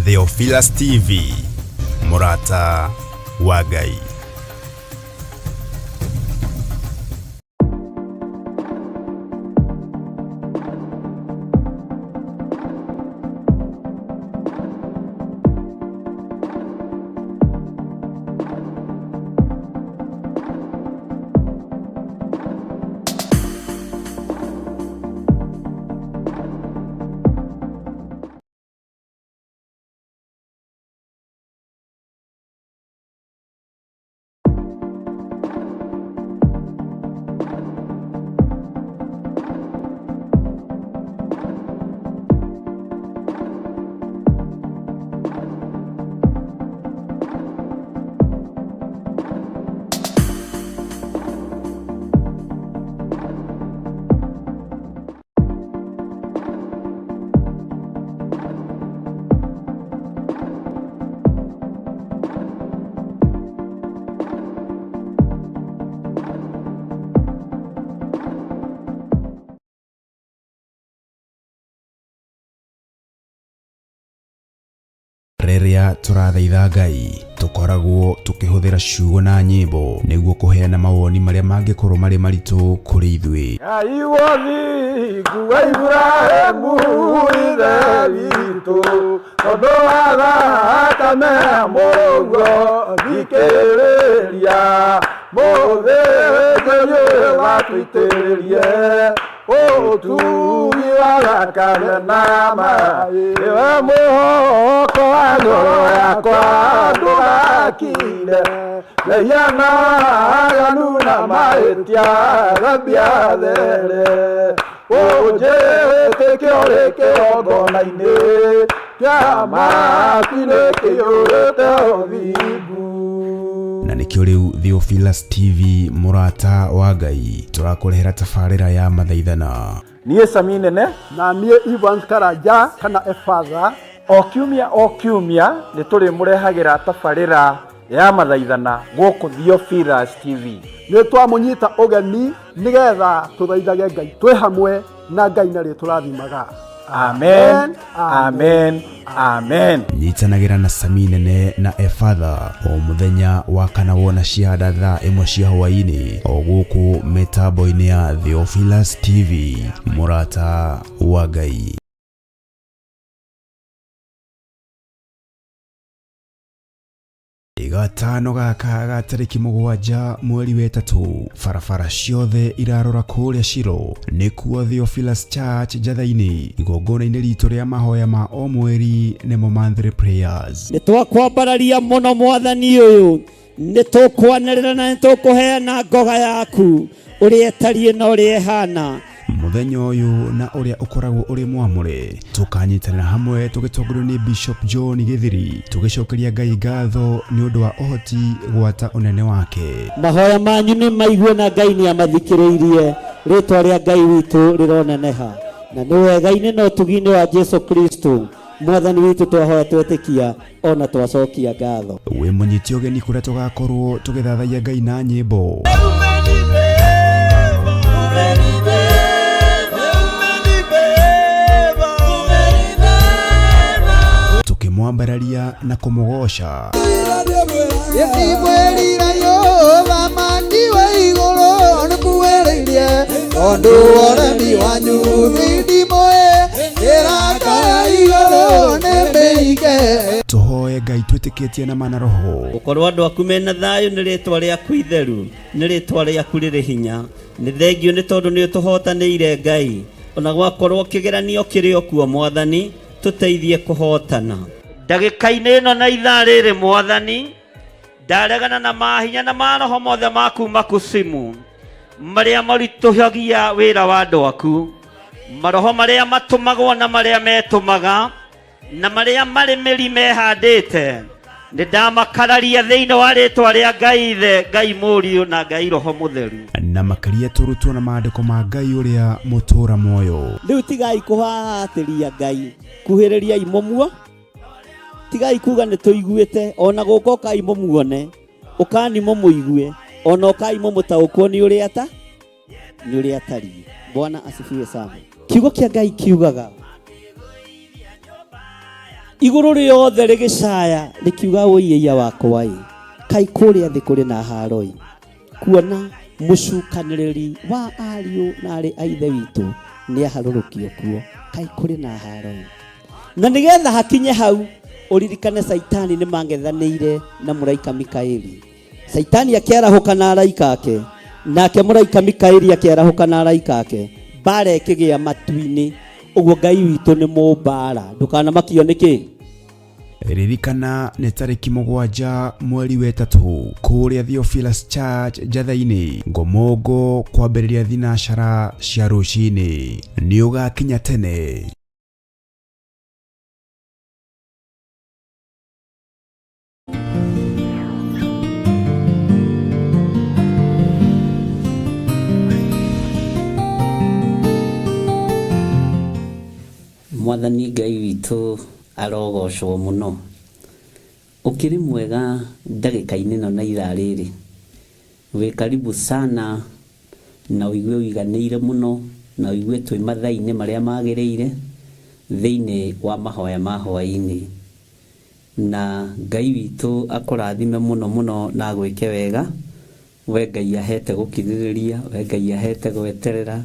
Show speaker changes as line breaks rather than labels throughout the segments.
Theophilus TV, mũrata wa Ngai. Rĩrĩa tũrathaitha Ngai, tũkoragwo tũkĩhũthĩra ciugo na nyĩmbo nĩguo kũheana mawoni marĩa mangĩkorwo marĩ maritũ kũrĩ ithuĩ.
Ngai wothingu wa Iburahĩmu ithe witũ, tondũ wa thakame ya mũrũguo thikĩrĩria mũthĩnjĩri ũyũ watũitĩrĩrie ũtugi wa thakame na maĩ nĩwe mũhoko wa ngoro yakwa ndũgakire mehia na aganu na mahĩtia thambia there ũnjĩtĩke ũrĩ kĩgongona-inĩ kĩa maku-inĩ kĩiyũrĩte ũthingu.
Na nĩkĩo rĩu Theophilus TV mũrata wa Ngai tũrakũrehera tabarĩra ya mathaithana.
Niĩ Sami Nene.
Na niĩ Evans Karanja kana Efatha.
O kiumia o kiumia nĩ tũrĩmũrehagĩra tabarĩra ya mathaithana gũkũ Theophilus TV.
Nĩ twamũnyita ũgeni nĩgetha tũthaithage Ngai twĩ hamwe na Ngai na rĩtũrathimaga.
Amen, amen, amen.
Nyitanagĩra na Sami Nene na Efatha o mũthenya wa kana wona ciahanda thaa ĩmwe cia hwaĩ-inĩ o gũkũ mĩtambo-inĩ ya Theophilus TV, mũrata wa Ngai. Gatano gaka ga tarĩki 7 mweri wa 3, barabara ciothe irarora kũrĩa Shilo, nĩkuo Theophilus Church Njatha-inĩ, igongona-inĩ ritũ rĩa mahoya ma o mweri nĩmo monthly prayers.
Nĩ twakwambararia mũno mwathani ũyũ, nĩ tũkwanĩrĩra na nĩ tũkũheana ngoga yaku ũrĩa ĩtariĩ na ũrĩa ĩhana.
Mũthenya ũyũ na ũrĩa ũkoragwo ũrĩ mwamũre, tũkanyitanĩra hamwe tũgĩtongorio nĩ Bishop John Gĩthiri, tũgĩcokeria Ngai ngatho nĩ ũndũ wa ũhoti gwata ũnene wake.
Mahoya manyu nĩ maigue na Ngai nĩ amathikĩrĩirie, rĩtwa rĩa Ngai witũ rĩroneneha. Na nĩ wega-inĩ na ũtugi-inĩ wa Jesu Kristo Mwathani witũ twahoya twetĩkia ona twacokia ngatho.
Wĩ mũnyite ũgeni kũrĩa tũgakorwo tũgĩthathaiya Ngai na nyĩmbo. Tũkĩmwambararia na kũmũgoca. Tũhoe Ngai twĩtĩkĩtie na mana roho.
Gũkorwo andũ aku mena thayũ nĩ rĩtwa rĩaku itheru, nĩ rĩtwa rĩaku rĩrĩ hinya. Nĩ thengio nĩ tondũ nĩ ũtũhotanĩire Ngai. Ona gwakorwo kĩgeranio kĩrĩ o kuo Mwathani, tũteithie kũhotana. Ndagĩka-inĩ ĩno na ithaa rĩrĩ Mwathani, ndaregana na mahinya na maroho mothe ma kuma kusimu marĩa maritũhagia wĩra wa andũ aku, maroho marĩa matũmagwo na marĩa metũmaga na marĩa marĩ mĩri mehandĩte, nĩ ndamakararia thĩinĩ wa rĩtwa rĩa Ngai Ithe, Ngai Mũriũ na Ngai Roho Mũtheru.
Na makĩria tũrutwo na maandĩko ma Ngai ũrĩa mũtũũra muoyo.
Rĩu tigai kũhahatĩria Ngai, kuhĩrĩriai mũmuo, tigai kuga nĩ tũiguĩte, ona gũka ũkai mũmuone, ũkani mũmũigue, ona ũkai mũmũtaũkwo nĩ ũrĩa ta nĩ ũrĩa atariĩ. Bwana asifiwe sana. Kiugo kĩa Ngai kiugaga igũrũ rĩothe rĩgĩcaya rĩkiuga ũiĩia wakwa ĩ kai kũrĩa thĩ kũrĩ na haro ĩ kuona mũcukanĩrĩri wa ariũ na arĩ a ithe witũ nĩ aharũrũkio kuo kai kũrĩ na haro ĩ na nĩgetha hakinye hau ũririkane Saitani nĩ mangethanĩire na mũraika Mikaeli. Saitani akĩarahũka na araika ake, nake mũraika Mikaeli akĩarahũka na araika ake, mbara ĩkĩgĩa matu-inĩ. Ũguo Ngai witũ nĩ mũmbara, ndũkanamakio nĩkĩ?
Ririkana nĩ tarĩki 7 mweri wa 3 kũrĩa Theophilus Church Njatha-inĩ Ngomongo kwambĩrĩria thinacara cia rũcinĩ. Nĩ ũgakinya tene.
Mwathani Ngai witũ arogocwo mũno. Ũkĩrĩ mwega ndagĩka-inĩ ĩno na ithaa rĩrĩ. Wĩ karibu sana na ũigue ũiganĩire mũno na ũigue twĩ mathaa-inĩ marĩa magĩrĩire thĩinĩ wa mahoya ma hwaĩ-inĩ. Na Ngai witũ akũrathime mũno mũno na agwĩke wega. We Ngai ahete gũkirĩrĩria, we Ngai ahete gweterera,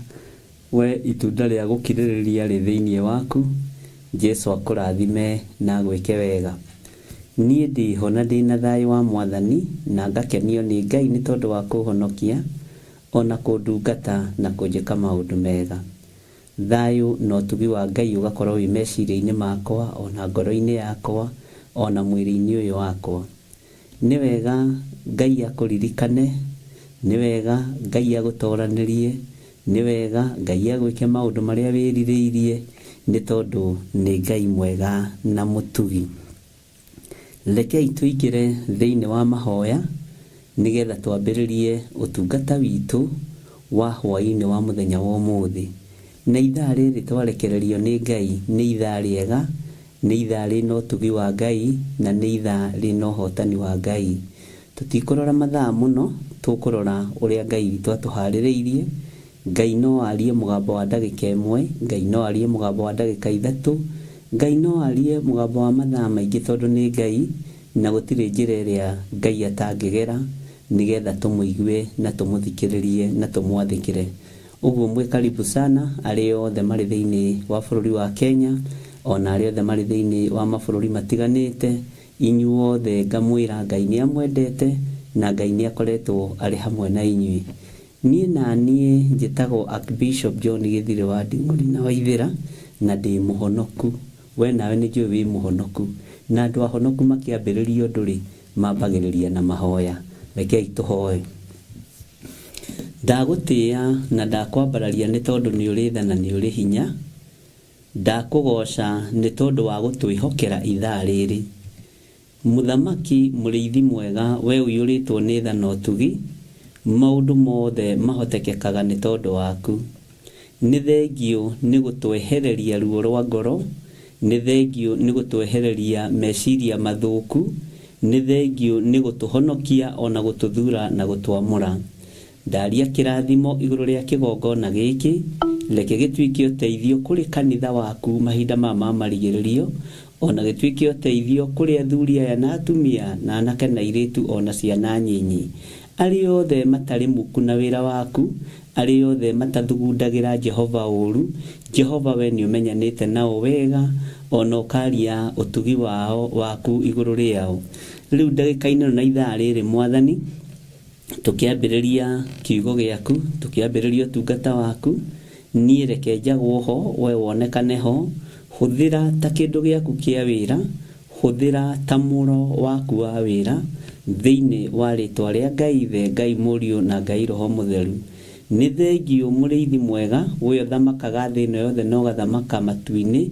we itunda rĩa gũkirĩrĩria rĩ thĩinĩ waku. Jesu akũrathime na agwĩke wega. Niĩ ndĩho na ndĩna thayũ wa Mwathani na ngakenio nĩ Ngai nĩ tondũ wa kũhonokia ona kũndungata na kũnjĩka maũndũ mega. Thayũ na ũtugi wa Ngai ũgakorwo wĩ meciria-inĩ makwa ona ngoro-inĩ yakwa ona mwĩrĩ-inĩ ũyũ wakwa. Nĩ wega Ngai akũririkane, nĩ wega Ngai agũtoranĩrie, nĩ wega Ngai agwĩke maũndũ marĩa wĩrirĩirie, nĩ tondũ nĩ Ngai mwega na mũtugi. Rekei tũingĩre thĩinĩ wa mahoya nĩgetha twambĩrĩrie ũtungata witũ wa hwaĩ-inĩ wa mũthenya wa ũmũthĩ. Na ithaa rĩrĩ twarekererio nĩ Ngai nĩ ithaa rĩega, nĩ ithaa rĩna ũtugi wa Ngai na nĩ ithaa rĩna ũhotani wa Ngai. Tũtikũrora mathaa mũno, tũkũrora ũrĩa Ngai witũ atũharĩrĩirie. Ngai no arie mũgambo wa ndagĩka 1, Ngai no arie mũgambo wa ndagĩka 3, Ngai no arie mũgambo wa mathaa maingĩ tondũ nĩ Ngai na gũtirĩ njĩra ĩrĩa Ngai atangĩgera nĩgetha tũmũigue na tũmũthikĩrĩrie na tũmwathĩkĩre. Ũguo mwĩ karibu sana arĩa othe marĩ thĩinĩ wa bũrũri wa Kenya ona arĩa othe marĩ thĩinĩ wa mabũrũri matiganĩte, inyuothe ngamwĩra Ngai nĩ amwendete na Ngai nĩ akoretwo arĩ hamwe na inyuĩ. Niĩ na niĩ njĩtagwo Archbishop John Gĩthirĩ wa Nding'ũri na Waithĩra na ndĩ mũhonoku. We nawe nĩ njũĩ wĩ mũhonoku. Na andũ ahonoku makĩambĩrĩria ũndũ rĩ, mambagĩrĩria na mahoya. Rekei tũhoe. Ndagũtĩĩa na ndakwambararia nĩ tondũ nĩ ũrĩ tha na nĩ ũrĩ hinya. Ndakũgoca nĩ tondũ wa gũtwĩhokera ithaa rĩrĩ. Mũthamaki mũrĩithi mwega we ũiyũrĩtwo nĩ tha na ũtugi, maũndũ mothe mahotekekaga nĩ tondũ waku. Nĩ thengio nĩ gũtwehereria ruo rwa ngoro, nĩ thengio nĩ gũtwehereria meciria mathũku, nĩ thengio nĩ gũtũhonokia ona gũtũthura na gũtwamũra. Ndaria kĩrathimo igũrũ rĩa kĩgongona gĩkĩ, reke gĩtuĩke ũteithio kũrĩ kanitha waku mahinda maya ma marigĩrĩrio, ona gĩtuĩke ũteithio kũrĩ athuri aya na atumia na anake na airĩtu ona ciana nyinyi. Arĩa othe matarĩ muku na wĩra waku, arĩa othe matathugundagĩra Jehova ũru, Jehova we nĩ ũmenyanĩte nao wega, ona ũkaria ũtugi wao waku igũrũ rĩao. Rĩu ndagĩka-inĩ ĩno na ithaa rĩrĩ Mwathani, tũkĩambĩrĩria kiugo gĩaku, tũkĩambĩrĩria ũtungata waku, niĩ reke njagwo ho, we wonekane ho, hũthĩra ta kĩndũ gĩaku kĩa wĩra, hũthĩra ta mũro waku wa wĩra, thĩinĩ wa rĩtwa rĩa Ngai Ithe, Ngai Mũriũ na Ngai Roho Mũtheru. Nĩ thengio mũrĩithi mwega, we ũthamakaga thĩ ĩno yothe na ũgathamaka matu-inĩ,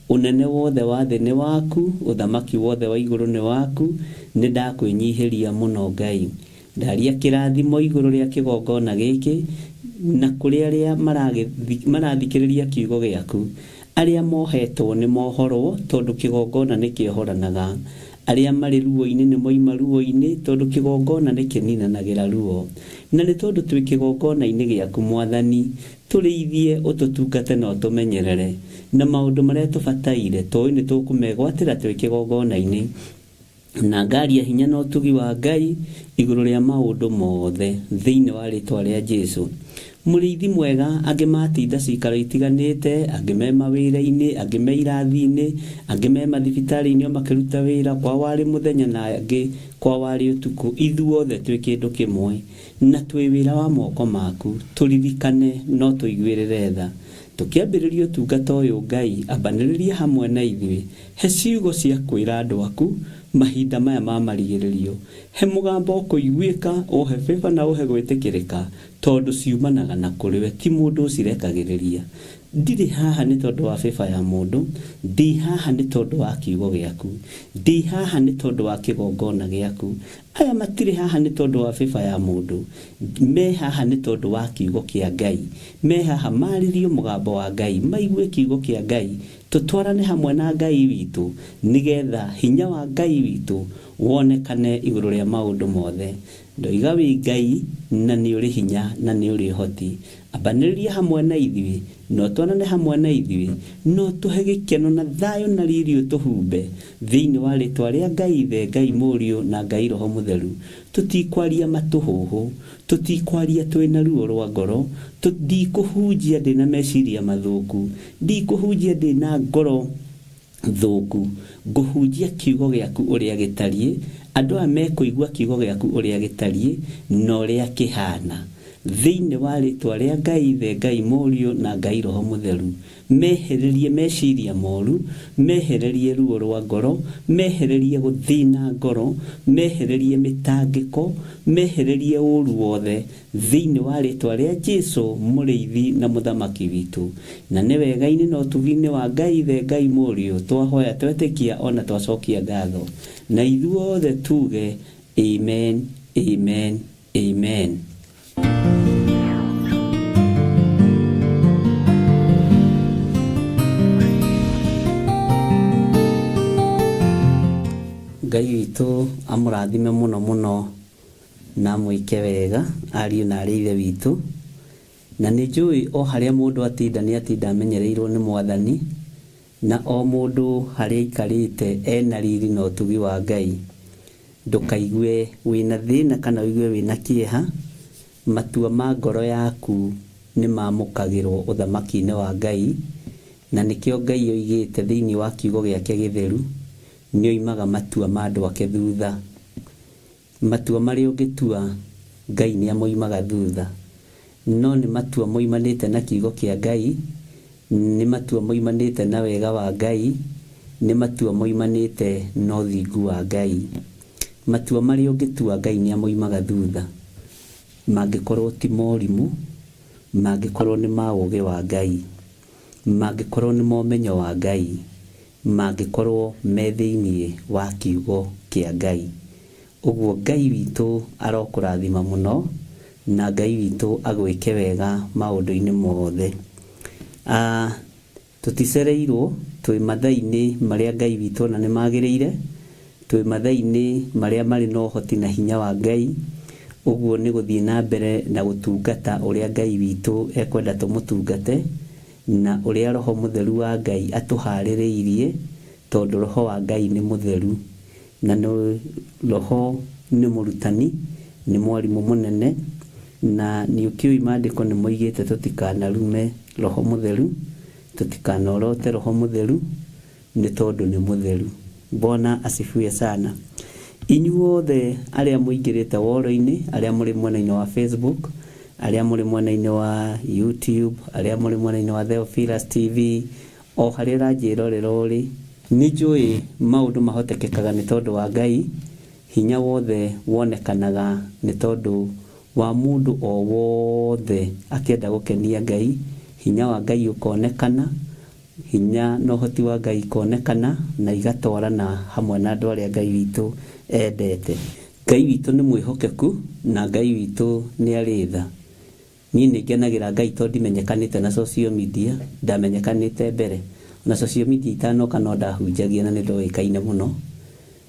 ũnene wothe wa thĩ nĩ waku, ũthamaki wothe wa igũrũ nĩ waku, nĩ ndakwĩnyihĩria mũno Ngai. Ndaria kĩrathimo igũrũ rĩa kĩgongona gĩkĩ na kũrĩ arĩa marathikĩrĩria kiugo gĩaku. Arĩa mohetwo nĩ mohorwo tondũ kĩgongona nĩ kĩohoranaga. Arĩa marĩ ruo-inĩ nĩ moima ruo-inĩ tondũ kĩgongona nĩ kĩninanagĩra ruo. Na nĩ tondũ twĩ kĩgongona-inĩ gĩaku Mwathani, tũrĩithie, ũtũtungate na ũtũmenyerere. Na maũndũ marĩa tũbataire tũĩ nĩ tũkũmegwatĩra twĩ kĩgongona-inĩ. Na ngaria hinya na ũtugi wa Ngai igũrũ rĩa maũndũ mothe thĩinĩ wa rĩtwa rĩa Jesu. Mũrĩithi mwega, angĩ matinda cikaro itiganĩte, angĩ me mawĩra-inĩ, angĩ me irathi-inĩ, angĩ me mathibitarĩ-inĩ o makĩruta wĩra, kwao warĩ mũthenya na angĩ kwao warĩ ũtukũ. Ithuothe twĩ kĩndũ kĩmwe na twĩ wĩra wa moko maku. Tũririkane no tũiguĩrĩre tha. Tũkĩambĩrĩria ũtungata ũyũ Ngai, ambanĩrĩria hamwe na ithuĩ. He ciugo cia kwĩra andũ aku mahinda maya ma marigĩrĩrio. He mũgambo ũkũiguĩka, ũhe favor na ũhe gwĩtĩkĩrĩka tondũ ciumanaga na kũrĩ we, ti mũndũ ũcirekagĩrĩria. Ndirĩ haha nĩ tondũ wa favor ya mũndũ, ndĩ haha nĩ tondũ wa kiugo gĩaku. Ndĩ haha nĩ tondũ wa kĩgongona gĩaku. Aya matirĩ haha nĩ tondũ wa favor ya mũndũ, me haha nĩ tondũ wa kiugo kĩa Ngai. Me haha marĩrio mũgambo wa Ngai, maigue kiugo kĩa Ngai, tũtwarane hamwe na Ngai witũ, nĩgetha hinya wa Ngai witũ wonekane igũrũ rĩa maũndũ mothe. Ndoiga wĩ Ngai na nĩ ũrĩ hinya na nĩ ũrĩ ũhoti. Ambanĩrĩria hamwe na ithuĩ, na ũtwarane hamwe na ithuĩ, na ũtũhe gĩkeno na thayũ na riri ũtũhumbe, thĩinĩ wa rĩtwa rĩa Ngai Ithe, Ngai Mũriũ na Ngai Roho Mũtheru. Tũtikwaria matũhũhũ, tũtikwaria twĩna ruo rwa ngoro, ndikũhunjia ndĩna meciria mathũku, ndikũhunjia ndĩna ngoro thũku, ngũhunjia kiugo gĩaku ũrĩa gĩtariĩ, andũ aya mekũigua kiugo gĩaku ũrĩa gĩtariĩ na ũrĩa kĩhana. Thĩinĩ wa rĩtwa rĩa Ngai Ithe, Ngai Mũriũ na Ngai Roho Mũtheru, mehererie meciria moru, mehererie ruo rwa ngoro, mehererie gũthĩna ngoro, mehererie mĩtangĩko, mehererie ũru wothe, thĩinĩ wa rĩtwa rĩa Jesu mũrĩithi na mũthamaki witũ. Na nĩ wega-inĩ na ũtugi-inĩ wa Ngai Ithe, Ngai Mũriũ, twahoya twetĩkia ona twacokia ngatho. Na ithuothe tuge amen, amen, amen. Ngai witũ amũrathime mũno mũno na amwĩke wega ariũ na arĩ ithe witũ. Na nĩ njũĩ o harĩa mũndũ atinda nĩ atinda amenyereirwo nĩ Mwathani, na o mũndũ harĩa aikarĩte ena riri na ũtugi wa Ngai. Ndũkaigue wĩna thĩna kana ũigue wĩna kĩeha, matua ma ngoro yaku nĩ mamũkagĩrwo ũthamaki-inĩ wa Ngai, na nĩkĩo Ngai oigĩte thĩinĩ wa kiugo gĩake gĩtheru, nĩ oimaga matua ma andũ ake thutha. Matua marĩa ũngĩtua Ngai nĩ amoimaga thutha, no nĩ matua moimanĩte na kiugo kĩa Ngai, nĩ matua moimanĩte na wega wa Ngai, nĩ matua moimanĩte na ũthingu wa Ngai. Matua marĩa ũngĩtua Ngai nĩ amoimaga thutha, mangĩkorwo ti morimũ, mangĩkorwo nĩ ma ũũgĩ wa Ngai, mangĩkorwo nĩ ma ũmenyo wa Ngai, mangĩkorwo me thĩinĩ wa kiugo kĩa Ngai. Ũguo Ngai witũ arokũrathima mũno, na Ngai witũ agwĩke wega maũndũ-inĩ mothe. Tũticereirwo, twĩ mathaa-inĩ marĩa Ngai witũ ona nĩ magĩrĩire, twĩ mathaa-inĩ marĩa marĩ na ũhoti na hinya wa Ngai, ũguo nĩ gũthiĩ na mbere na gũtungata ũrĩa Ngai witũ ekwenda tũmũtungate, na ũrĩa Roho Mũtheru wa Ngai atũharĩrĩirie, tondũ Roho wa Ngai nĩ mũtheru, na nĩ Roho nĩ mũrutani, nĩ mwarimũ mũnene, na nĩ ũkĩũĩ maandĩko nĩ moigĩte tũtikanarume Roho Mũtheru, tũtikanorote Roho Mũtheru, nĩ tondũ nĩ mũtheru. Bwana asifiwe sana. Inyuothe arĩa mũingĩrĩte woro-inĩ, arĩa mũrĩ mwena-inĩ wa Facebook, arĩa mũrĩ mwena-inĩ wa YouTube, arĩa mũrĩ mwena-inĩ wa Theophilus TV, o harĩa ũranjĩrorera ũrĩ, nĩ njũĩ maũndũ mahotekekaga nĩ tondũ wa Ngai, hinya wothe wonekanaga nĩ tondũ wa mũndũ o wothe akĩenda gũkenia Ngai, hinya wa Ngai ũkonekana, hinya na ũhoti wa Ngai ikonekana na igatwarana hamwe na andũ arĩa Ngai witũ endete. Ngai witũ nĩ mwĩhokeku na Ngai witũ nĩ arĩ tha. Niĩ nĩ ngenagĩra Ngai tondũ ndimenyekanĩte na social media, ndamenyekanĩte mbere. Ona social media itanoka no ndahunjagia na nĩ ndoĩkaine mũno,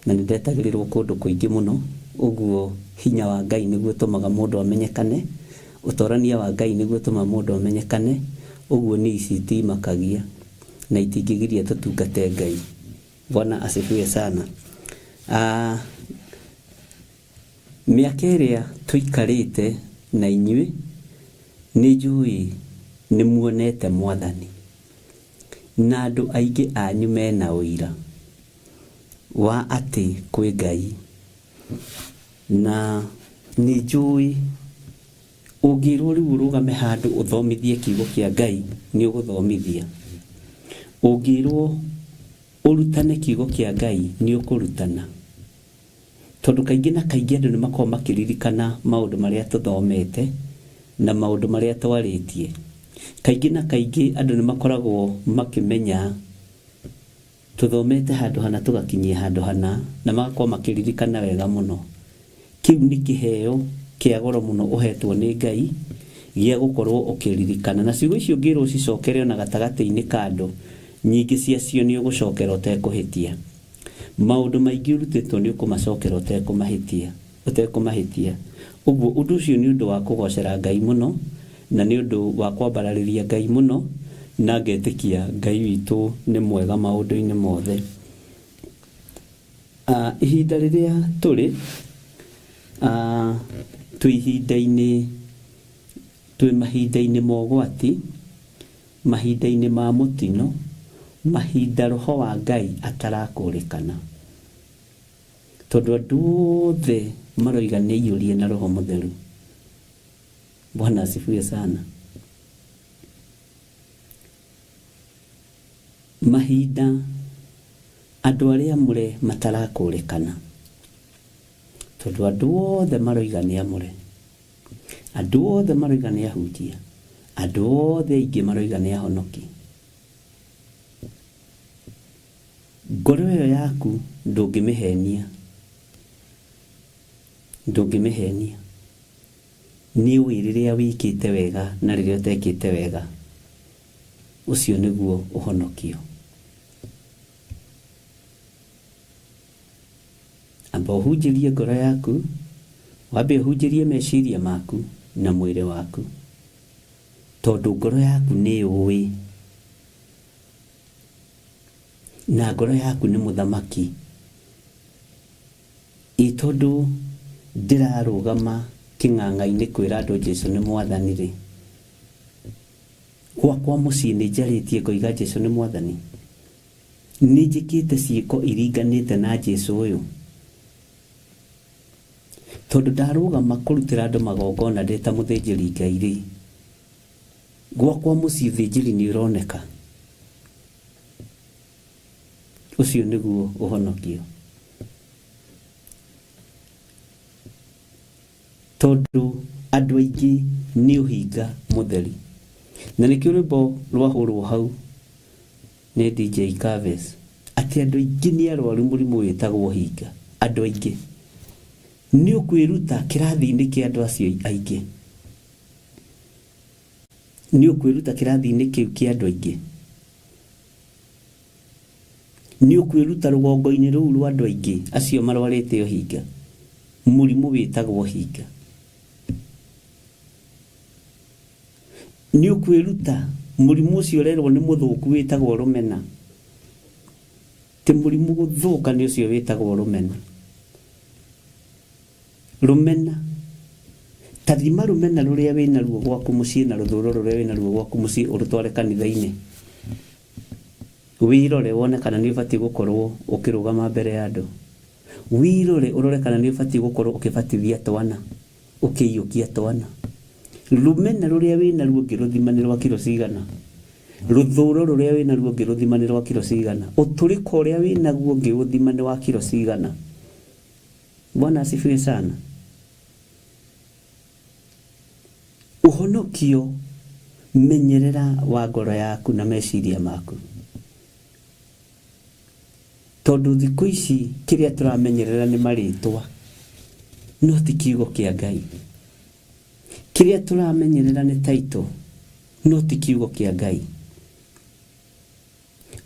na nĩ ndetagĩrĩrwo kũndũ kũingĩ mũno. Ũguo hinya wa Ngai nĩguo ũtũmaga mũndũ amenyekane, ũtorania wa Ngai nĩguo ũtũmaga mũndũ amenyekane, ũguo niĩ ici itimakagia na itingĩgiria tũtungate Ngai. Bwana asifiwe sana. Mĩaka ĩrĩa tũikarĩte na inyuĩ, nĩ njũĩ nĩ muonete Mwathani, na andũ aingĩ anyu mena ũira wa atĩ kwĩ Ngai, na nĩ njũĩ ũngĩrwo rĩu ũrũgame handũ ũthomithie kiugo kĩa Ngai, nĩ ũgũthomithia. Ũngĩrwo ũrutane kiugo kĩa Ngai, nĩ ũkũrutana. Tondũ kaingĩ na kaingĩ andũ nĩ makoragwo makĩririkana maũndũ marĩa tũthomete na maũndũ marĩa twarĩtie. Kaingĩ na kaingĩ andũ nĩ makoragwo makĩmenya tũthomete handũ hana tũgakinyia handũ hana, na magakorwo makĩririkana wega mũno. Kĩu nĩ kĩheo kĩa goro mũno ũhetwo nĩ Ngai gĩa gũkorwo ũkĩririkana. Na ciugo icio ũngĩrwo ũcicokere ona gatagatĩ-inĩ ka andũ, nyingĩ ciacio nĩ ũgũcokera ũtekũhĩtia. Maũndũ maingĩ ũrutĩtwo nĩ ũkũmacokera ũtekũmahĩtia, ũtekũmahĩtia. Ũguo ũndũ ũcio nĩ ũndũ wa kũgocera Ngai mũno, na nĩ ũndũ wa kwambararĩria Ngai mũno, na ngetĩkia Ngai witũ nĩ mwega maũndũ-inĩ mothe. Ihinda rĩrĩa tũrĩ, twĩ ihinda-inĩ, twĩ mahinda-inĩ ma ũgwati, Mahinda-inĩ ma mũtino, mahinda Roho wa Ngai atarakũrĩkana. Tondũ andũ othe maroiga nĩ aiyũrie na Roho Mũtheru. Bwana asifiwe sana. Mahinda andũ arĩa amũre matarakũrĩkana. Tondũ andũ othe maroiga nĩ amũre. Andũ othe maroiga nĩ ahunjia. Andũ othe aingĩ maroiga nĩ ahonoki. Ngoro ĩyo yaku ndũngĩmĩhenia. Ndũngĩmĩhenia. Nĩ ũĩ rĩrĩa wĩkĩte wega na rĩrĩa ũtekĩte wega. Ũcio nĩguo ũhonokio. Amba ũhunjĩrie ngoro yaku, wambe ũhunjĩrie meciria maku na mwĩrĩ waku, tondũ ngoro yaku nĩ yũĩ, na ngoro yaku nĩ mũthamaki. Ĩ tondũ ndĩrarũgama kĩng'ang'a-inĩ kwĩra andũ Jesu nĩ Mwathani-rĩ, gwakwa mũciĩ nĩ njarĩtie ngoiga Jesu nĩ Mwathani? Nĩ njĩkĩte ciĩko iringanĩte na Jesu ũyũ? Tondũ ndarũgama kũrutĩra andũ magongona ndĩ ta mũthĩnjĩri Ngai-rĩ, gwakwa mũciĩ ũthĩnjĩri nĩ ũroneka? Ũcio nĩguo ũhonokio. Tondũ andũ aingĩ nĩ ũhinga mũtheri. Na nĩkĩo rwĩmbo rwahũrwo hau nĩ DJ Kaves atĩ andũ aingĩ nĩ arwaru mũrimũ wĩtagwo ũhinga. Andũ aingĩ. Nĩ ũkwĩruta kĩrathi-inĩ kĩa andũ acio aingĩ. Nĩ ũkwĩruta kĩrathi-inĩ kĩu kĩa andũ aingĩ. Nĩ ũkwĩruta rũgongo-inĩ rũu rwa andũ aingĩ acio marwarĩte ũhinga, mũrimũ wĩtagwo ũhinga. Nĩ ũkwĩruta mũrimũ ũcio ũrerwo nĩ mũthũku wĩtagwo rũmena. Ti mũrimũ gũthũka nĩ ũcio wĩtagwo rũmena. Rũmena. Ta thima rũmena rũrĩa wĩnaruo gwaku mũciĩ na rũthũro rũrĩa wĩnaruo gwaku mũciĩ ũrũtware kanitha-inĩ. Wĩrore wone kana nĩ ũbatiĩ gũkorwo ũkĩrũgama mbere ya andũ. Wĩrore ũrore kana nĩ ũbatiĩ gũkorwo ũkĩbatithia twana, ũkĩiyũkia twana. Rũmena rũrĩa wĩnaruo ũngĩrũthima nĩ rwa kiro cigana? Rũthũro rũrĩa wĩnaruo ũngĩrũthima nĩ rwa kiro cigana? Ũtũrĩko ũrĩa wĩnaguo ũngĩũthima nĩ wa kiro cigana? Bwana asifiwe sana. Ũhonokio menyerera wa ngoro yaku na meciria maku. Tondũ thikũ ici kĩrĩa tũramenyerera nĩ marĩtwa. No ti kiugo kĩa Ngai. Kĩrĩa tũramenyerera nĩ title, no ti kiugo kĩa Ngai.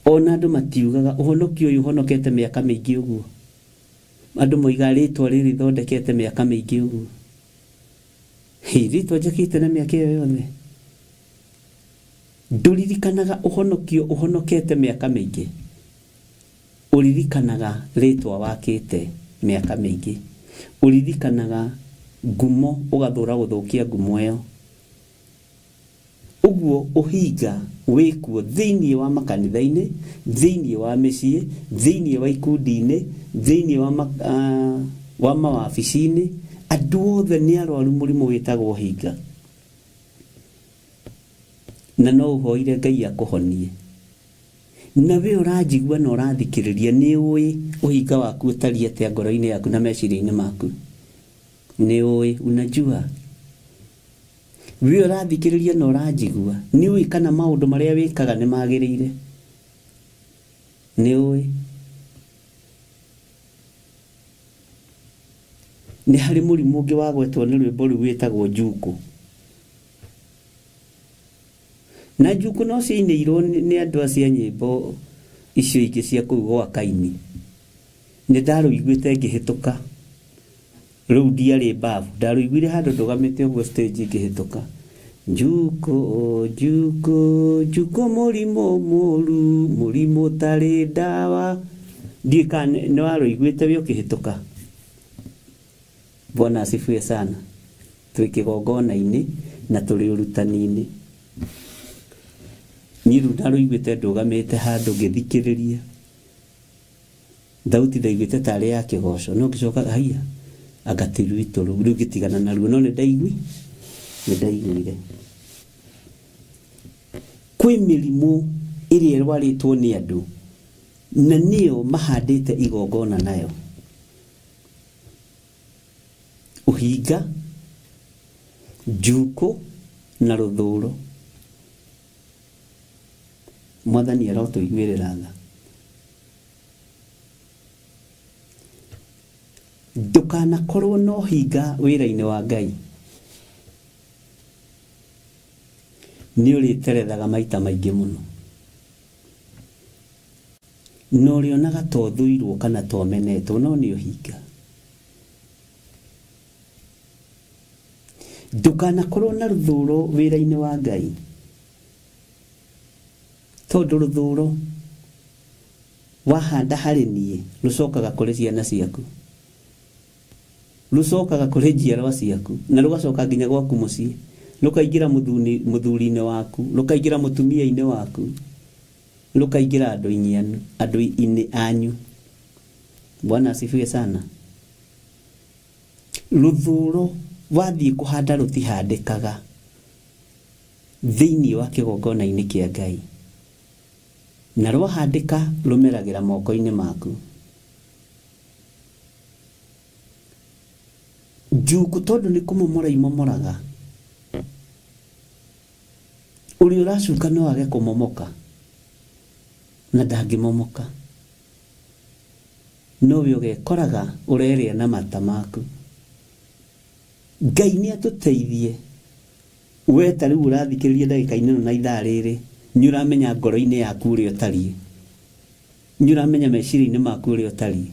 Ona andũ matiugaga ũhonokio ũyũ ũhonokete mĩaka mĩingĩ ũguo. Andũ moigaga rĩtwa rĩrĩ thondekete mĩaka mĩingĩ ũguo. Hĩ, rĩtwa njakĩte na mĩaka ĩyo yothe. Ndũririkanaga ũhonokio ũhonokete mĩaka mĩingĩ. Ũririkanaga rĩtwa wakĩte mĩaka mĩingĩ. Ũririkanaga ngumo ũgathũra gũthũkia ngumo ĩyo. Ũguo ũhinga wĩkuo thĩinĩ wa makanitha-inĩ, thĩinĩ wa mĩciĩ, thĩinĩ wa ikundi-inĩ, thĩinĩ wa, ma, wa mawabici-inĩ, andũ othe nĩ arwaru mũrimũ wĩtagwo ũhinga. Na no ũhoire Ngai akũhonie. Na we ũranjigua na ũrathikĩrĩria nĩ ũĩ ũhinga waku ũtariĩ atĩa ngoro-inĩ yaku na meciria-inĩ maku. Nĩ ũĩ, unajua. We ũrathikĩrĩria na ũranjigua nĩ ũĩ kana maũndũ marĩa wĩkaga nĩ magĩrĩire. Nĩ ũĩ. Nĩ harĩ mũrimũ ũngĩ wagwetwo nĩ rwĩmbo rũu wĩtagwo njukũ. Na njukũ no ciainĩirwo nĩ andũ acio a nyĩmbo icio ingĩ cia kũu gwa Kaini. Nĩ ndarũiguĩte ngĩhĩtũka. Rũu ndiarĩ mbabu. Ndarũiguire handũ ndũgamĩte ũguo stage ngĩhĩtũka. Njukũ, njukũ, njukũ mũrimũ mũru, mũrimũ ũtarĩ ndawa. Ndiũĩ kana nĩ warũiguĩte wĩ ũkĩhĩtũka. Bwana asifiwe sana. Twĩ kĩgongona-inĩ na tũrĩ ũrutani-inĩ. Niĩ rĩu ndarũiguĩte ndũgamĩte handũ ngĩthikĩrĩria. Thauti ndaiguĩte tarĩ ya kĩgoco no ngĩcoka haiya anga ti rwitũ rũu rĩu ngĩtigana naruo no nĩ ndaiguire. Kwĩ mĩrimũ ĩrĩa ĩrwarĩtwo nĩ andũ na nĩyo mahandĩte igongona nayo. Ũhinga, njukũ na rũthũro. Mwathani arotũiguĩrĩra tha. Ndũkanakorwo na ũhinga wĩra-inĩ wa Ngai. Nĩ ũrĩterethaga maita maingĩ mũno. Na ũrĩonaga ta ũthũirwo kana ta ũmenetwo no nĩ ũhinga. Ndũkanakorwo na rũthũro wĩra-inĩ wa Ngai. Tondũ rũthũro wahanda harĩ niĩ rũcokaga kũrĩ ciana ciaku. Rũcokaga kũrĩ njiarwa ciaku na rũgacoka nginya gwaku mũciĩ. Rũkaingĩra mũthuri-inĩ waku, rũkaingĩra mũtumia-inĩ waku, rũkaingĩra andũ-inĩ anyu. Bwana asifiwe sana. Rũthũro wathiĩ kũhanda rũtihandĩkaga thĩinĩ wa kĩgongona-inĩ kĩa Ngai. Na rwahandĩka rũmeragĩra moko-inĩ maku. Njukũ tondũ nĩ kũmomora imomoraga. Ũrĩa ũracuka no age kũmomoka na ndangĩmomoka. No we ũgekoraga ũrerĩa na mata maku. Ngai nĩ atũteithie. We ta rĩu ũrathikĩrĩria ndagĩka-inĩ ĩno na ithaa rĩrĩ, nĩ ũramenya ngoro-inĩ yaku ũrĩa ũtariĩ. Nĩ ũramenya meciria-inĩ maku ũrĩa ũtariĩ.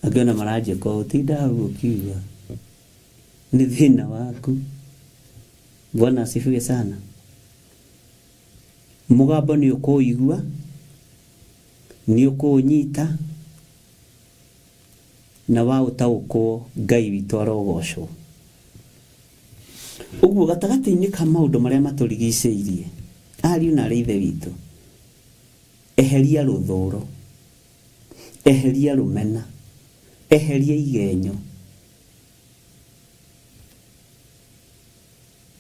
Angĩ ona maranjĩka ũũ, tinda hau ũkiuga. Nĩ thĩna waku. Bwana asifiwe sana. Mũgambo nĩ ũkũũigua, nĩ ũkũũnyita, na waũtaũkwo Ngai witũ arogocwo. Ũguo gatagatĩ-inĩ ka maũndũ marĩa matũrigicĩirie, ariũ na arĩ ithe witũ, eheria rũthũro, eheria rũmena, eheria igenyo,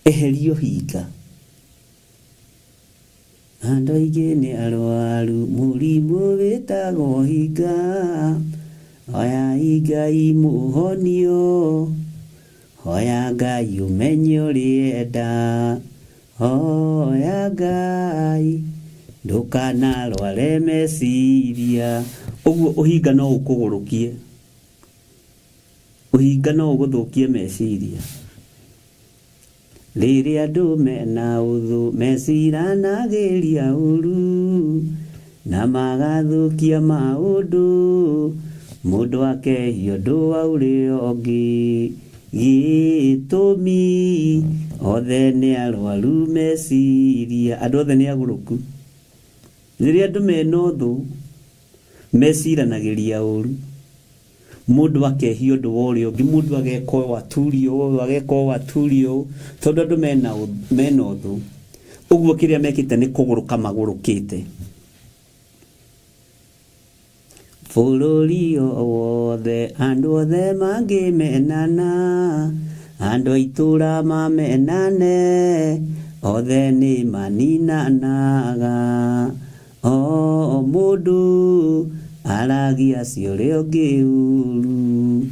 eheria ũhinga. Andũ aingĩ nĩ arwaru mũrimũ wĩtagwo ũhinga, hoyai Ngai mũhonio, hoya Ngai ũmenye ũrĩenda, hoya Ngai. Ndũkanarware meciria. Ũguo ũhinga no ũkũgũrũkie. Ũhinga no ũgũthũkie meciria. Rĩrĩa andũ mena ũthũ meciranagĩria ũru na magathũkia maũndũ, mũndũ akehia ũndũ wa ũrĩa ũngĩ. Gĩtũmi othe nĩ arwaru meciria. Andũ othe nĩ agũrũku. Rĩrĩa andũ mena ũthũ meciranagĩria ũru. Mũndũ akehia ũndũ wa ũrĩa ũngĩ, mũndũ ageka ũũ aturio ũũ, ageka ũũ aturio ũũ, tondũ andũ mena ũthũ. Ũguo kĩrĩa mekĩte nĩ kũgũrũka magũrũkĩte. Bũrũri o wothe andũ othe mangĩmenana, andũ a itũũra mamenane, othe nĩ maninanaga. O mũndũ aragia cia ũrĩa ũngĩ ũru.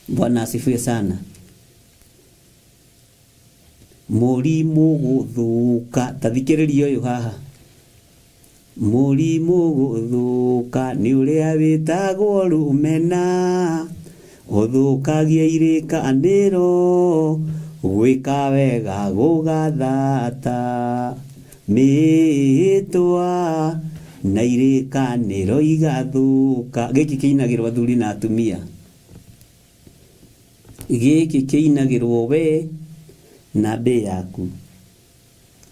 Bwana asifiwe sana. Mũrimũ gũthũka, ta thikĩrĩria ũyũ haha. Mũrimũ gũthũka nĩ ũrĩa wĩtagwo rũmena, ũthũkagia irĩkanĩro, gwĩka wega gũgathata, mĩĩtwa na irĩkanĩro igathũka. Gĩkĩ kĩinagĩrwo athuri na atumia. Gĩkĩ kĩinagĩrwo we na mbĩ yaku.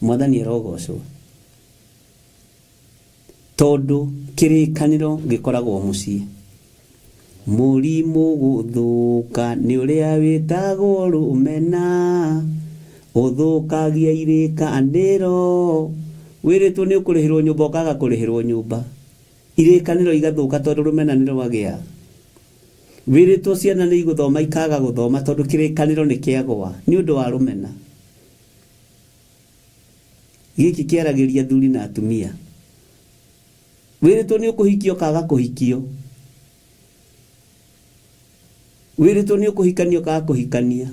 Mwathani arogocwo. Tondũ kĩrĩkanĩro gĩkoragwo mũciĩ. Mũrimũ gũthũka nĩ ũrĩa wĩtagwo rũmena, ũthũkagia irĩkanĩro. Wĩrĩtwo nĩ ũkũrĩhĩrwo nyũmba ũkaga kũrĩhĩrwo nyũmba. Irĩkanĩro igathũka tondũ rũmena nĩ rwagĩa. Wĩrĩtwo ciana nĩ igũthoma ikaga gũthoma tondũ kĩrĩkanĩro nĩ kĩagwa nĩ ũndũ wa rũmena. Gĩkĩ kĩaragĩria athuri na atumia. Wĩrĩtwo nĩ ũkũhikio ũkaga kũhikio. Wĩrĩtwo nĩ ũkũhikania ũkaga kũhikania.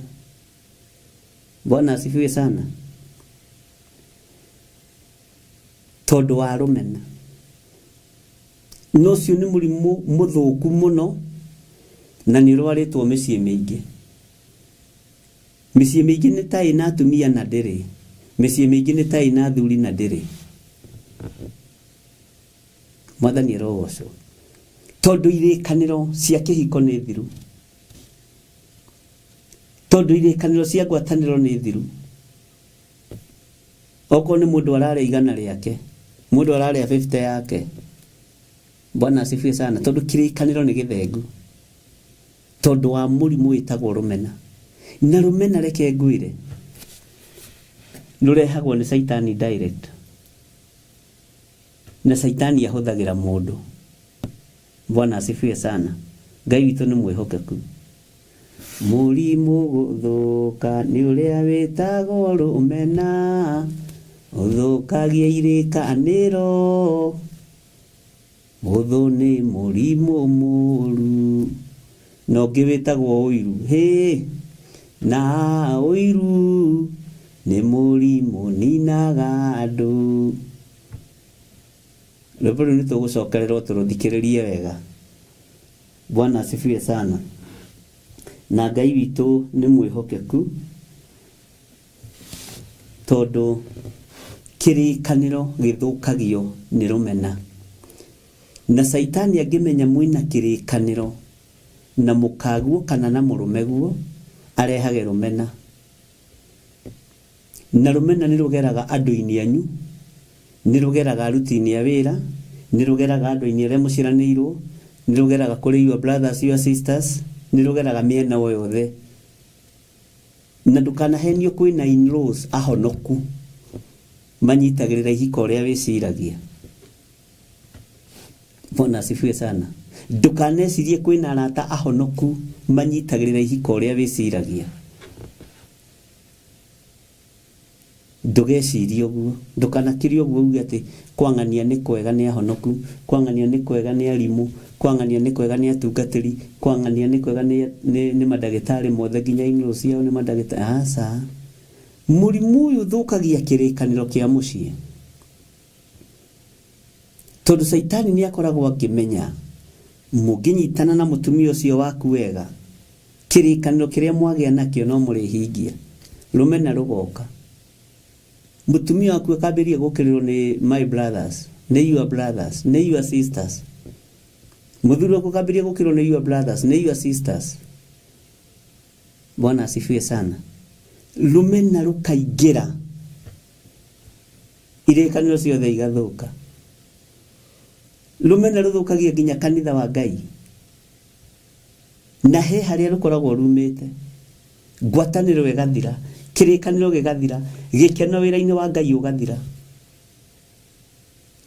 Bwana asifiwe sana. Tondũ wa rũmena. Na ũcio nĩ mũrimũ mũthũku mũno na nĩ ũrwarĩtwo mĩciĩ mĩingĩ. Mĩciĩ mĩingĩ nĩ ta ĩna atumia na ndĩrĩ. Mĩciĩ mĩingĩ nĩ ta ĩna athuri na ndĩrĩ. Mwathani arogocwo. Tondũ irĩkanĩro cia kĩhiko nĩ thiru. Tondũ irĩkanĩro cia ngwatanĩro nĩ thiru. Okorwo nĩ mũndũ ararĩa igana rĩake, mũndũ ararĩa 50 yake. Bwana asifiwe sana. Tondũ kĩrĩkanĩro nĩ gĩthengu. Tondũ wa mũrimũ wĩtagwo rũmena. Na rũmena reke ngwĩre, rũrehagwo nĩ caitani direct. Na caitani ahũthagĩra mũndũ. Bwana asifiwe sana. Ngai witũ nĩ mwĩhokeku. Mũrimũ gũthũka nĩ ũrĩa wĩtagwo rũmena, ũthũkagia irĩkanĩro. Ũthũ nĩ mũrimũ mũru. Na ũngĩ wĩtagwo ũiru. Hĩ, na ũiru nĩ mũrimũ ninaga andũ. Rwĩmbo rũu nĩ tũgũcokererwo tũrũthikĩrĩrie wega. Bwana asifiwe sana. Na Ngai witũ nĩ mwĩhokeku tondũ kĩrĩkanĩro gĩthũkagio nĩ rũmena. Na caitani angĩmenya mwĩna kĩrĩkanĩro na mũkaguo kana na mũrũmeguo, arehage rũmena. Na rũmena nĩ rũgeraga andũ-inĩ anyu, nĩ rũgeraga aruti-inĩ a wĩra, nĩ rũgeraga andũ-inĩ arĩa mũciaranĩirwo, nĩ rũgeraga kũrĩ your brothers, your sisters, nĩ rũgeraga mĩena o yothe. Na ndũkanahenio kwĩna in-laws ahonoku manyitagĩrĩra ihiko ũrĩa wĩciragia. Bwana asifiwe sana. Ndũkanecirie kwĩna arata ahonoku manyitagĩrĩra ihiko ũrĩa wĩciragia. Ndũgecirie ũguo, ndũkanakĩrie ũguo uge atĩ kwang'ania nĩ kwega nĩ ahonoku, kwang'ania nĩ kwega nĩ arimũ, kwang'ania nĩ kwega nĩ atungatĩri, kwang'ania nĩ kwega nĩ mandagĩtarĩ mothe nginya in-laws ciao nĩ mandagĩtarĩ. Aca. Mũrimũ ũyũ ũthũkagia kĩrĩkanĩro kĩa mũciĩ. Tondũ Caitani nĩ akoragwo akĩmenya mũngĩnyitana na mũtumia ũcio waku wega, kĩrĩkanĩro kĩrĩa mwagĩa nakĩo no mũrĩhingia. Rũmena rũgoka. Mũtumia waku akambĩrĩria gũkĩrĩrwo nĩ my brothers, nĩ your brothers, nĩ your sisters. Mũthuri waku akambĩrĩria gũkĩrĩrwo nĩ your brothers, nĩ your sisters. Bwana asifiwe sana. Rũmena rũkaingĩra. Irĩkanĩro ciothe igathũka. Rũmena rũthũkagia nginya kanitha wa Ngai. Na he harĩa rũkoragwo rumĩte. Ngwatanĩro ĩgathira, kĩrĩkanĩro gĩgathira, gĩkeno wĩra-inĩ wa Ngai ũgathira.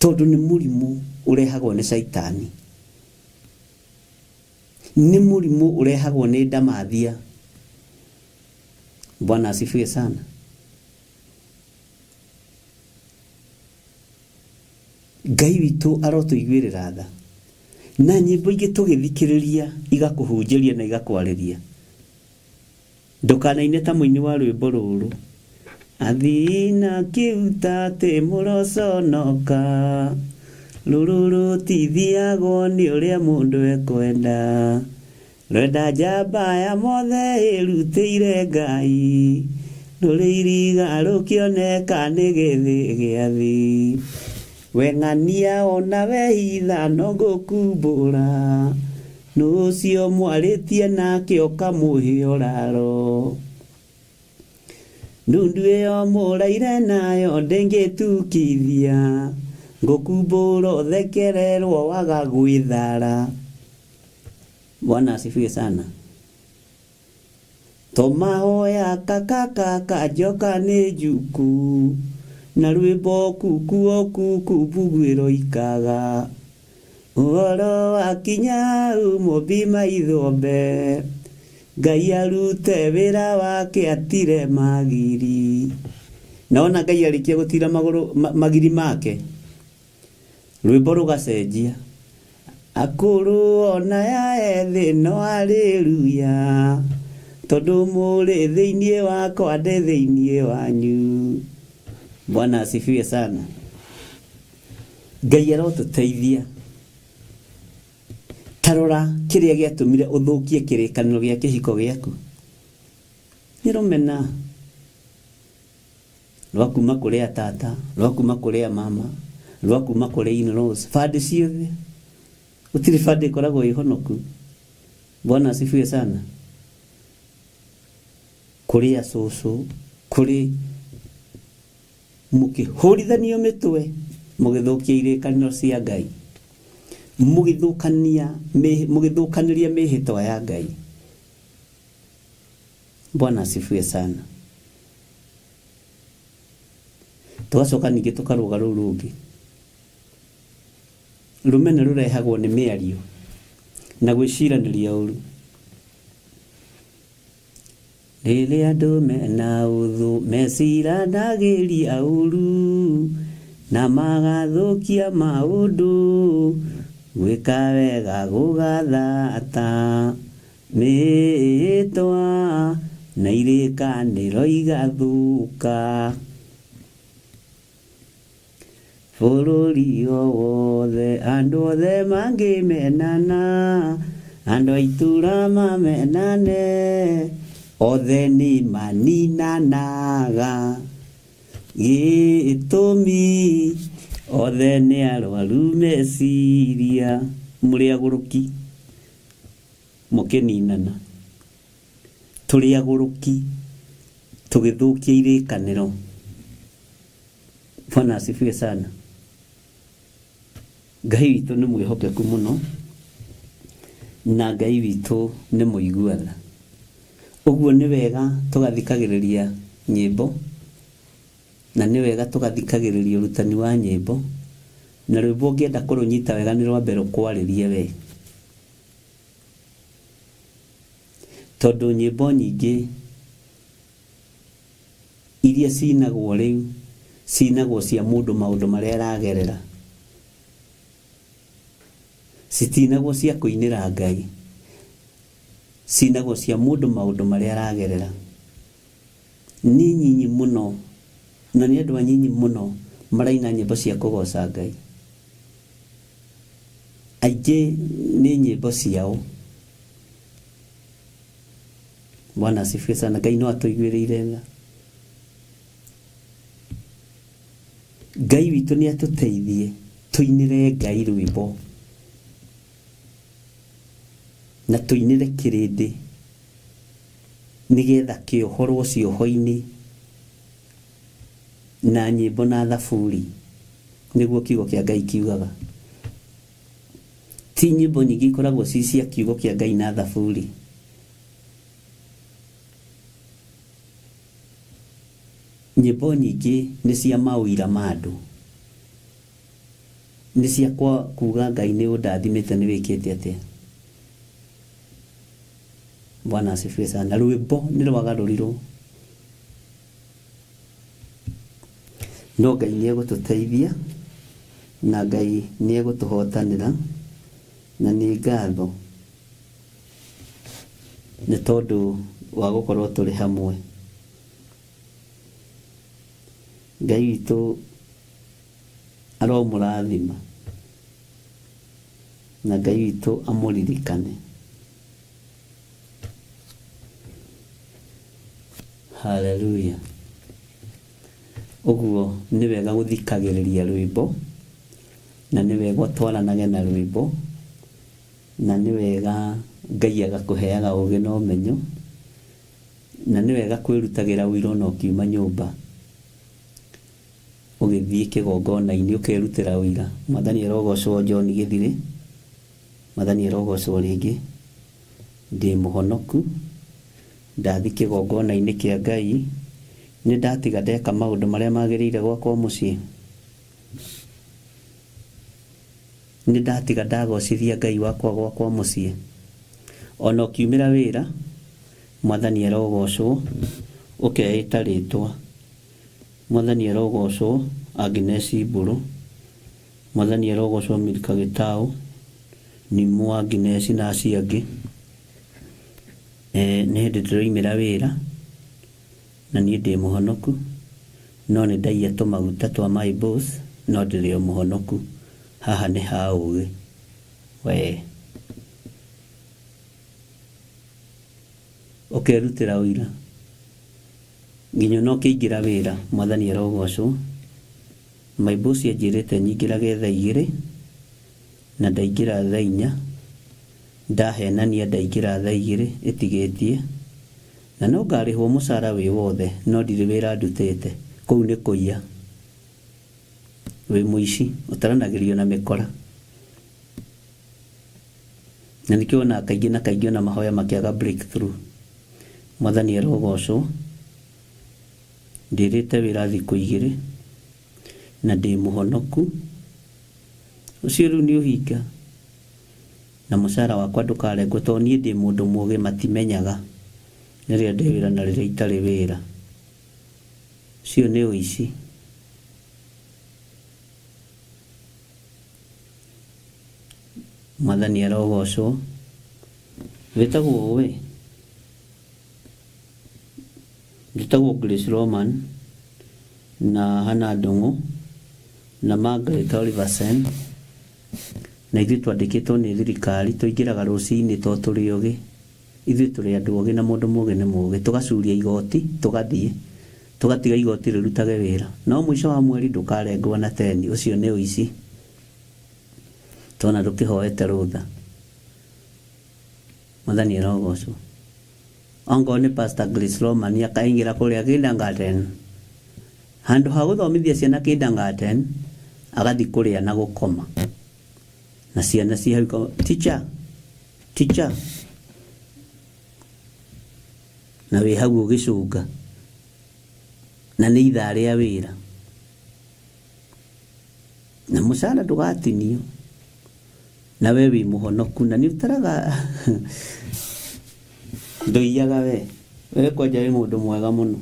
Tondũ nĩ mũrimũ ũrehagwo nĩ Caitani. Nĩ mũrimũ ũrehagwo nĩ ndamathia. Bwana asifiwe sana. Ngai witũ arotũiguĩrĩra tha. Na nyĩmbo ingĩ tũgĩthikĩrĩria igakũhunjĩria na igakwarĩria. Ndũkanaine ta mũini wa rwĩmbo rũrũ. Athii na kĩuta atĩ mũroconoka, rũrũ rũtithiagwo nĩ ũrĩa mũndũ ekwenda. Rwenda njamba ya mothe ĩrutĩire Ngai, rũrĩ iriga rũkĩoneka nĩ gĩthĩ gĩa thĩ. We ng'ania ona we hitha no ngũkumbũra, nũ ũcio mwarĩtie nake ũkamũhe ũraro. Ndundu ĩyo mũraire nayo ndĩngĩtukithia, ngũkumbũra ũthekererwo waga gwĩthara. Bwana asifiwe sana. To mahoya kakakaka njoka nĩ njuku na rwĩmbo kuku o kuku mbugu ĩroikaga ũhoro wakinya hau mũmbi maithombe Ngai arute wĩra wake atire magiri. Na wona Ngai arĩkia gũtira magũrũ magiri make Rwĩmbo rũgacenjia. Akũrũ ona ya ethĩ no haleluya tondũ mũrĩ thĩinĩ wakwa ndĩ thĩinĩ wanyu. Bwana asifiwe sana. Ngai arotũteithia. Ta rora kĩrĩa gĩatũmire ũthũkie kĩrĩkanĩro gĩa kĩhiko gĩaku. Nĩ rũmena. Rwa kuma kũrĩ a tata, rwa kuma kũrĩ a mama, rwa kuma kũrĩ in-laws, bandĩ ciothe. Gũtirĩ bandĩ ĩkoragwo ĩ honoku. Bwana asifiwe sana. Kũrĩ a cũcũ, kũrĩ mũkĩhũrithanio mĩtwe, mũgĩthũkia irĩkanĩro cia Ngai, mũgĩthũkania, mũgĩthũkanĩria mĩhĩtwa ya Ngai. Bwana asifiwe sana. Tũgacoka ningĩ tũkarũga rũu rũngĩ. Rũmena rũrehagwo nĩ mĩario na gwĩciranĩria ũru. Rĩrĩa andũ mena ũthũ meciranagĩria ũru na magathũkia maũndũ, gwĩka wega gũgathata. Mĩhĩtwa na irĩkanĩro igathũka. Bũrũri o wothe andũ othe mangĩmenana, andũ a itũra mamenane, othe nĩ maninanaga. Gĩtũmi othe nĩ arwaru meciria, mũrĩ agũrũki. Mũkĩninana. Tũrĩ agũrũki, tũgĩthũkia irĩkanĩro. Bwana asifiwe sana. Ngai witũ nĩ mwĩhokeku mũno, na Ngai witũ nĩ mũigua tha. Ũguo nĩ wega tũgathikagĩrĩria nyĩmbo, na nĩ wega tũgathikagĩrĩria ũrutani wa nyĩmbo, na rwĩmbo ũngĩenda kũrũnyita wega nĩ rwambe rũkwarĩrie we. Tondũ nyĩmbo nyingĩ iria cinagwo rĩu, cinagwo cia mũndũ maũndũ marĩa aragerera. Citinagwo cia kũinĩra Ngai, cinagwo cia mũndũ maũndũ marĩa aragerera. Nĩ nyinyi mũno na nĩ andũ anyinyi mũno maraina nyĩmbo cia kũgoca Ngai. Aingĩ nĩ nyĩmbo ciao. Bwana asifiwe sana. Ngai no atũiguĩrĩire tha. Ngai witũ nĩ atũteithie tũinĩre Ngai rwĩmbo na tũinĩre kĩrĩndĩ nĩgetha kĩohorwo cioho-inĩ na nyĩmbo na thaburi, nĩguo kiugo kĩa Ngai kiugaga. Ti nyĩmbo nyingĩ ikoragwo ci cia kiugo kĩa Ngai na thaburi. Nyĩmbo nyingĩ nĩ cia maũira ma andũ, nĩ cia kuga Ngai nĩ ũndathimĩte nĩ wĩkĩte atĩa. Bwana asifiwe sana. Rwĩmbo nĩ rwagarũrirwo, no Ngai nĩ egũtũteithia na Ngai nĩ egũtũhotanĩra, na nĩ ngatho nĩ tondũ wa gũkorwo tũrĩ hamwe. Ngai witũ aromũrathima na Ngai witũ amũririkane. Haleluya. Ũguo nĩ wega gũthikagĩrĩria rwĩmbo, na nĩ wega ũtwaranage na rwĩmbo, na nĩ wega Ngai agakũheaga ũgĩ na ũmenyo, na nĩ wega kwĩrutagĩra ũira ona ũkiuma nyũmba ũgĩthiĩ kĩgongona-inĩ ũkerutĩra ũira. Mwathani arogocwo John Gĩthirĩ, Mwathani arogocwo rĩngĩ. Ndĩ mũhonoku, ndathiĩ kĩgongona-inĩ kĩa Ngai, nĩ ndatiga ndeka maũndũ marĩa magĩrĩire gwakwa mũciĩ. Nĩ ndatiga ndagocithia Ngai wakwa gwakwa mũciĩ. Ona ũkiumĩra wĩra, Mwathani arogocwo, ũkeĩta rĩtwa. Mwathani arogocwo Agnes Mbũrũ, Mwathani arogocwo Milka Gĩtaũ, Nimũ Agnes na acio angĩ. Nĩ hĩndĩ ndĩroimĩra wĩra, na niĩ ndĩ mũhonoku, no nĩ ndaiya tũmaguta twa my boss, no ndĩrĩ o mũhonoku. Haha nĩ ha ũgĩ. Wee. Ũkerutĩra ũira. Nginya ona ũkĩingĩra wĩra, Mwathani arogocwo. My boss anjĩrĩte nyingĩrage thaa igĩrĩ, na ndaingĩra thaa inya. Ndahenania ndaingĩra thaa igĩrĩ ĩtigĩtie. Na no ngarĩhwo mũcara wĩ wothe, no ndirĩ wĩra ndutĩte. Kũu nĩ kũiya. Wĩ mũici, ũtaranagĩrio na mĩkora. Na nĩkĩo wonaga kaingĩ na kaingĩ ona mahoya makĩaga breakthrough. Mwathani arogocwo. Ndĩrĩte wĩra thikũ igĩrĩ na ndĩ mũhonoku. Ũcio rĩu nĩ ũhinga. Na mũcara wakwa ndũkarengwo tondũ niĩ ndĩ mũndũ mũgĩ matimenyaga rĩrĩa ndĩ wĩra na rĩrĩa itarĩ wĩra. Ũcio nĩ ũici. Mwathani arogocwo. Wĩtagwo ũ we? Njĩtagwo Grace Roman na Hannah Ndung'u na Margaret Oliversen, na ithuĩ twandĩkĩtwo nĩ thirikari, tũingĩraga rũcinĩ tondũ tũrĩ ogĩ. Ithuĩ tũrĩ andũ ogĩ na mũndũ mũgĩ nĩ mũgĩ. Tũgacuria igoti, tũgathiĩ. Tũgatiga igoti rĩrutage wĩra. No mũico wa mweri ndũkarengwo na teni, ũcio nĩ ũici. Tona ndũkĩhoete rũtha. Mwathani arogocwo. Ongorwo nĩ Pastor Grace Roman akaingĩra kũrĩa kindergarten. Handũ ha gũthomithia ciana kindergarten, agathiĩ kũrĩa na gũkoma. Na ciana ciĩ hau ikauga, teacher, teacher. Na wĩ hau ũgĩcũnga. Na nĩ ithaa rĩa wĩra. Na mũcara ndũgatinio. Na we wĩ mũhonoku na nĩ ũtaraga ndũiyaga we. We kwanja wĩ mũndũ mwega mũno.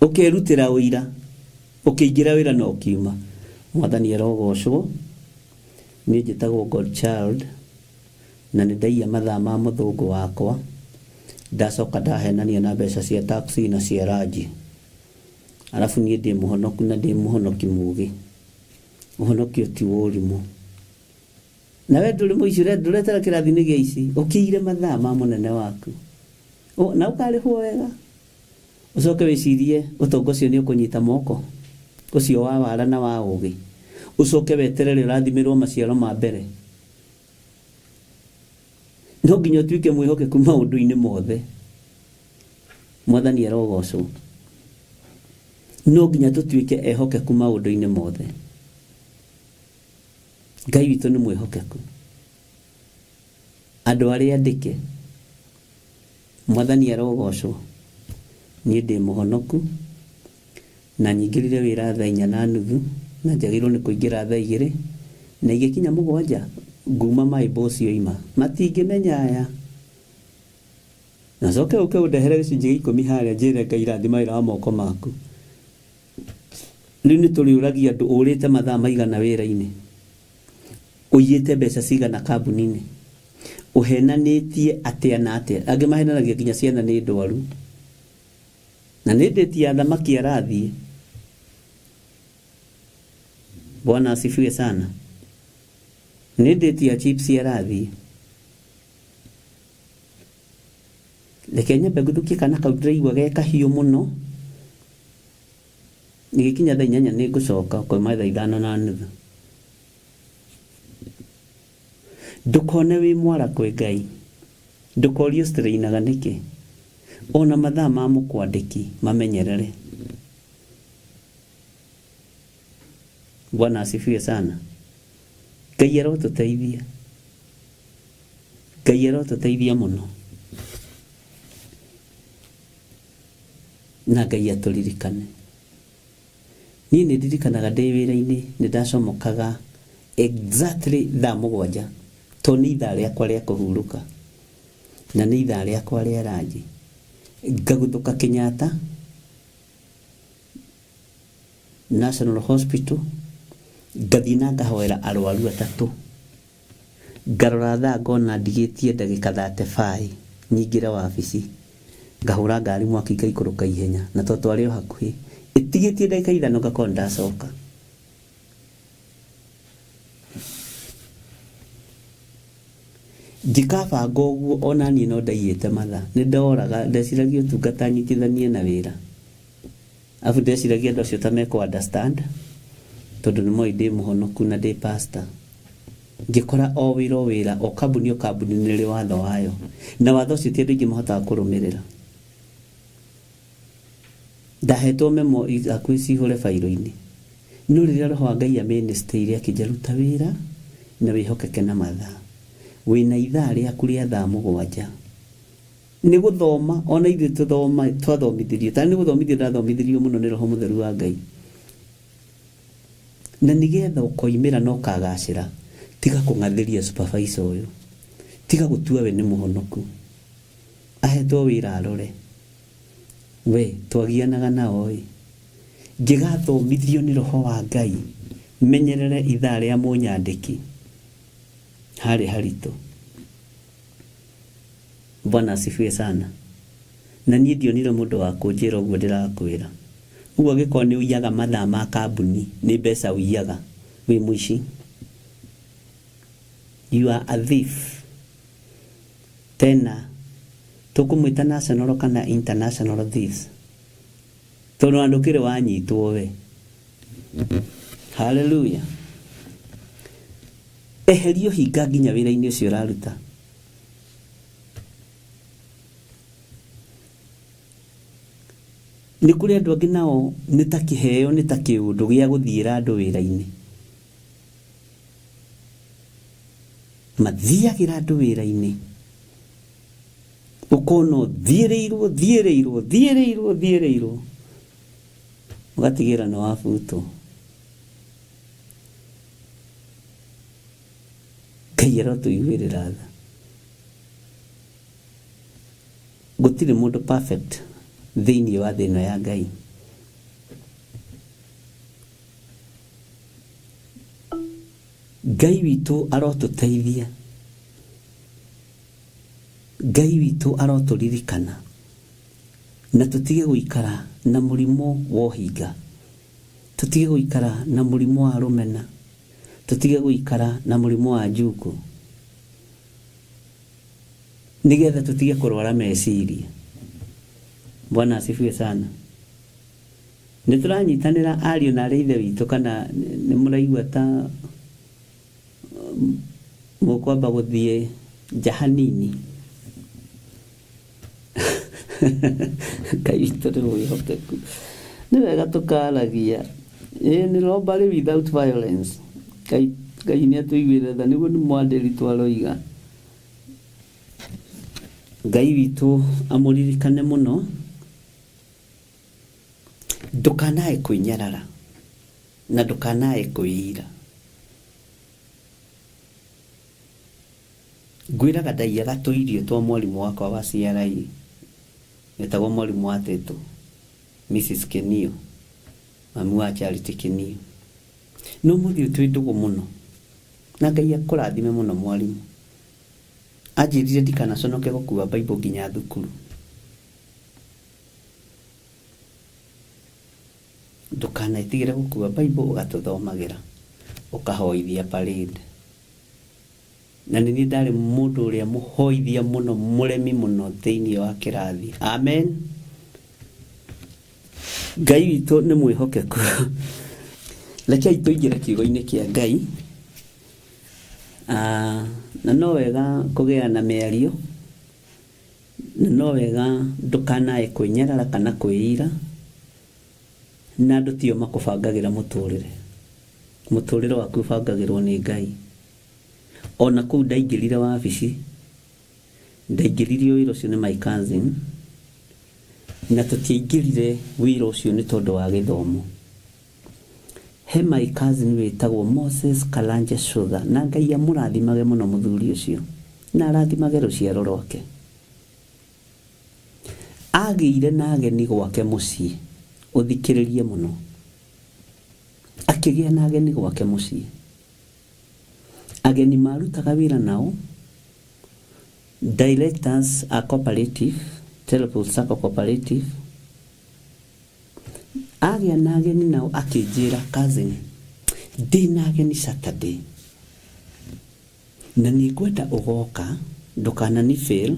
Ũkerutĩra ũira, ũkĩingĩra wĩra na ũkiuma. Mwathani arogocwo. Niĩ njĩtagwo God Child na nĩ ndaiya mathaa ma mũthũngũ wakwa, ndacoka ndahenania na mbeca cia taxi na cia ranji. Arabu niĩ ndĩ mũhonoku na ndĩ mũhonoki mũgĩ. Ũhonokio ti wa ũrimũ. Nawe ndũrĩ mũici ndũretera kĩrathi-inĩ gĩa ici, ũkĩire mathaa ma mũnene waku. Na ũkarĩhwo wega. Ũcoke wĩcirie ũtonga ũcio nĩ ũkũnyita moko, ũcio wa wara na wa ũgĩ. Ũcoke weterere ũrathimĩrwo maciaro ma mbere. No nginya ũtuĩke mwĩhokeku maũndũ-inĩ mothe. Mwathani arogocwo. No nginya tũtuĩke ehokeku maũndũ-inĩ mothe. Ngai witũ nĩ mwĩhokeku. Andũ arĩa andĩke, Mwathani arogocwo. Niĩ ndĩ mũhonoku na nyingĩrire wĩra thaa inya na nuthu na njagĩrĩirwo nĩ kũingĩra thaa igĩrĩ na igĩkinya mũgwanja nguma my boss oima. Matingĩmenya aya. Na coke ũke ũndehere gĩcunjĩ gĩa ikũmi harĩa njĩre Ngai rathima wĩra wa moko maku. Rĩu nĩ tũrĩũragia andũ ũrĩte mathaa maigana wĩra-inĩ, ũiyĩte mbeca cigana kambuni-inĩ, ũhenanĩtie atĩa na atĩa. Angĩ mahenanagia nginya ciana nĩ ndwaru. Na nĩ ndĩti ya thamaki arathiĩ. Bwana asifiwe sana. Nĩ ndĩti ya chips arathiĩ. Reke nyambe ngũthũkie kana kau ndĩraigua ge kahiũ mũno. Ĩgĩkinya thaa inyanya nĩ ngũcoka kuma thaa ithano na nuthu. Ndũkone wĩ mwara kwĩ Ngai. Ndũkorie ũstrainaga nĩkĩ. Ona mathaa ma mũkwandĩki mamenyerere. Bwana asifiwe sana. Ngai arotũteithia. Ngai arotũteithia mũno. Na Ngai atũririkane. Niĩ nĩ ndirikanaga ndĩ wĩra-inĩ nĩ ndacomokaga exactly thaa mũgwanja tondũ nĩ ithaa rĩakwa rĩa kũhurũka na nĩ ithaa rĩakwa rĩa ranji. Ngaguthũka Kenyatta National Hospital ngathiĩ na ngahoera arwaru atatũ. Ngarora thaa ngona ndigĩtie ndagĩka thate baĩ nyingĩre wabici. Ngahũra ngari mwaki ngaikũrũka ihenya na tondũ twarĩ o hakuhĩ. Ĩtigĩtie ndagĩka ithano ngakorwo nĩ ndacoka. Ngĩkabanga ũguo ona niĩ no ndaiyĩte mathaa. Nĩ ndoraga, ndeciragia ũtungata nyitithanie na wĩra. Arabu ndeciragia andũ acio ta mekũ understand tondũ nĩ moĩ ndĩ mũhonoku na ndĩ pastor. Ngĩkora o wĩra o wĩra, o kambuni o kambuni nĩ ĩrĩ watho wayo. Na watho ũcio ti andũ aingĩ mahotaga kũrũmĩrĩra. Ndahetwo memo hakuhĩ cihũre bairũ-inĩ. No rĩrĩa Roho wa Ngai amĩnĩstĩire akĩnjĩra ruta wĩra na wĩhokeke na mathaa. Wĩna ithaa rĩaku rĩa thaa mũgwanja. Nĩ gũthoma ona ithuĩ tũthoma twathomithirio tarĩ nĩ gũthomithio ndathomithirio mũno nĩ Roho Mũtheru wa Ngai. Na nĩgetha ũkoimĩra na ũkagacĩra, tiga kũng'athĩria supervisor ũyũ. Tiga gũtua we nĩ mũhonoku. Ahetwo wĩra arore. We twagianaga nao ĩ. Ngĩgathomithio nĩ Roho wa Ngai menyerere ithaa rĩa mũnyandĩki. Harĩ haritũ. Bwana asifiwe sana. Na niĩ ndionire mũndũ wa kũnjĩra ũguo ndĩrakwĩra. Ũguo angĩkorwo nĩ ũiyaga mathaa ma kambuni, nĩ mbeca ũiyaga, wĩ mũici. You are a thief. Tena tũkũmwĩta national kana international thieves. Tondũ ona ndũkĩrĩ wanyitwo we. Hallelujah. Eheria ũhinga nginya wĩra-inĩ ũcio ũraruta. Nĩ kũrĩ andũ angĩ nao nĩ ta kĩheo nĩ ta kĩũndũ gĩa gũthiĩra andũ wĩra-inĩ. Mathiagĩra andũ wĩra-inĩ ũkona ũthiĩrĩirwo ũthiĩrĩirwo ũthiĩrĩirwo ũthiĩrĩirwo ũgatigĩra nĩ wabutwo. Ngai arotũiguĩrĩra tha. Gũtirĩ mũndũ perfect thĩinĩ wa thĩ ĩno ya Ngai. Ngai witũ arotũteithia. Ngai witũ arotũririkana na tũtige gũikara na mũrimũ wa ũhinga, tũtige gũikara na mũrimũ wa rũmena, tũtige gũikara na mũrimũ wa njukũ, nĩgetha tũtige kũrwara meciria. Bwana asifiwe sana. Nĩ tũranyitanĩra ariũ na arĩ ithe witũ, kana nĩ mũraigua ta mũkwamba gũthiĩ nja hanini? Ngai witũ nĩ mwĩhokeku. Nĩ wega tũkaragia. Ĩĩ nĩ robbery without violence. Ngai Ngai nĩ atũiguĩre tha, nĩguo nĩ mwandĩri twaroiga. Ngai witũ amũririkane mũno. Ndũkanae kwĩnyarara na ndũkanae kwĩira. Ngwĩraga ndaiyaga tũirio twa mwarimũ wakwa wa CRE, etagwo mwarimũ wa Tĩtũ, Mrs Kenio, mami wa Charity Kenio. Na ũmũthĩ ũyũ twĩ ndũgũ mũno, na Ngai akũrathime mũno mwarimũ. Anjĩrire ndikanaconoke gũkua Bible nginya thukuru. Ndũkanetigĩre gũkua Bible ũgatũthomagĩra, ũkahoithia parade. Na nĩ niĩ ndarĩ mũndũ ũrĩa mũhoithia mũno, mũremi mũno thĩinĩ wa kĩrathi. Amen. Ngai witũ nĩ mwĩhokeku. Rekei tũingĩre kiugo-inĩ kĩa Ngai. Ah, na no wega kũgĩa na mĩario, na no wega ndũkanae kwĩnyarara kana kwĩira, na andũ tio makũbangagĩra mũtũrĩre. Mũtũrĩre waku ũbangagĩrwo nĩ Ngai. Ona kũu ndaingĩrire wabici, ndaingĩririo wĩra ũcio nĩ my cousin, na tũtiaingĩrire wĩra ũcio nĩ tondũ wa gĩthomo. He my cousin wĩtagwo Moses Karanja Shutha, na Ngai amũrathimage mũno mũthuri ũcio, na arathimage rũciaro rwake. Agĩire na ageni gwake mũciĩ, ũthikĩrĩrie mũno. Akĩgĩa na ageni gwake mũciĩ. Ageni marutaga wĩra nao, directors a cooperative, Telefon Sacco Cooperative. Agĩa na ageni nao akĩnjĩra, cousin, ndĩna ageni Saturday na nĩ ngwenda ũgoka, ndũkanani fail,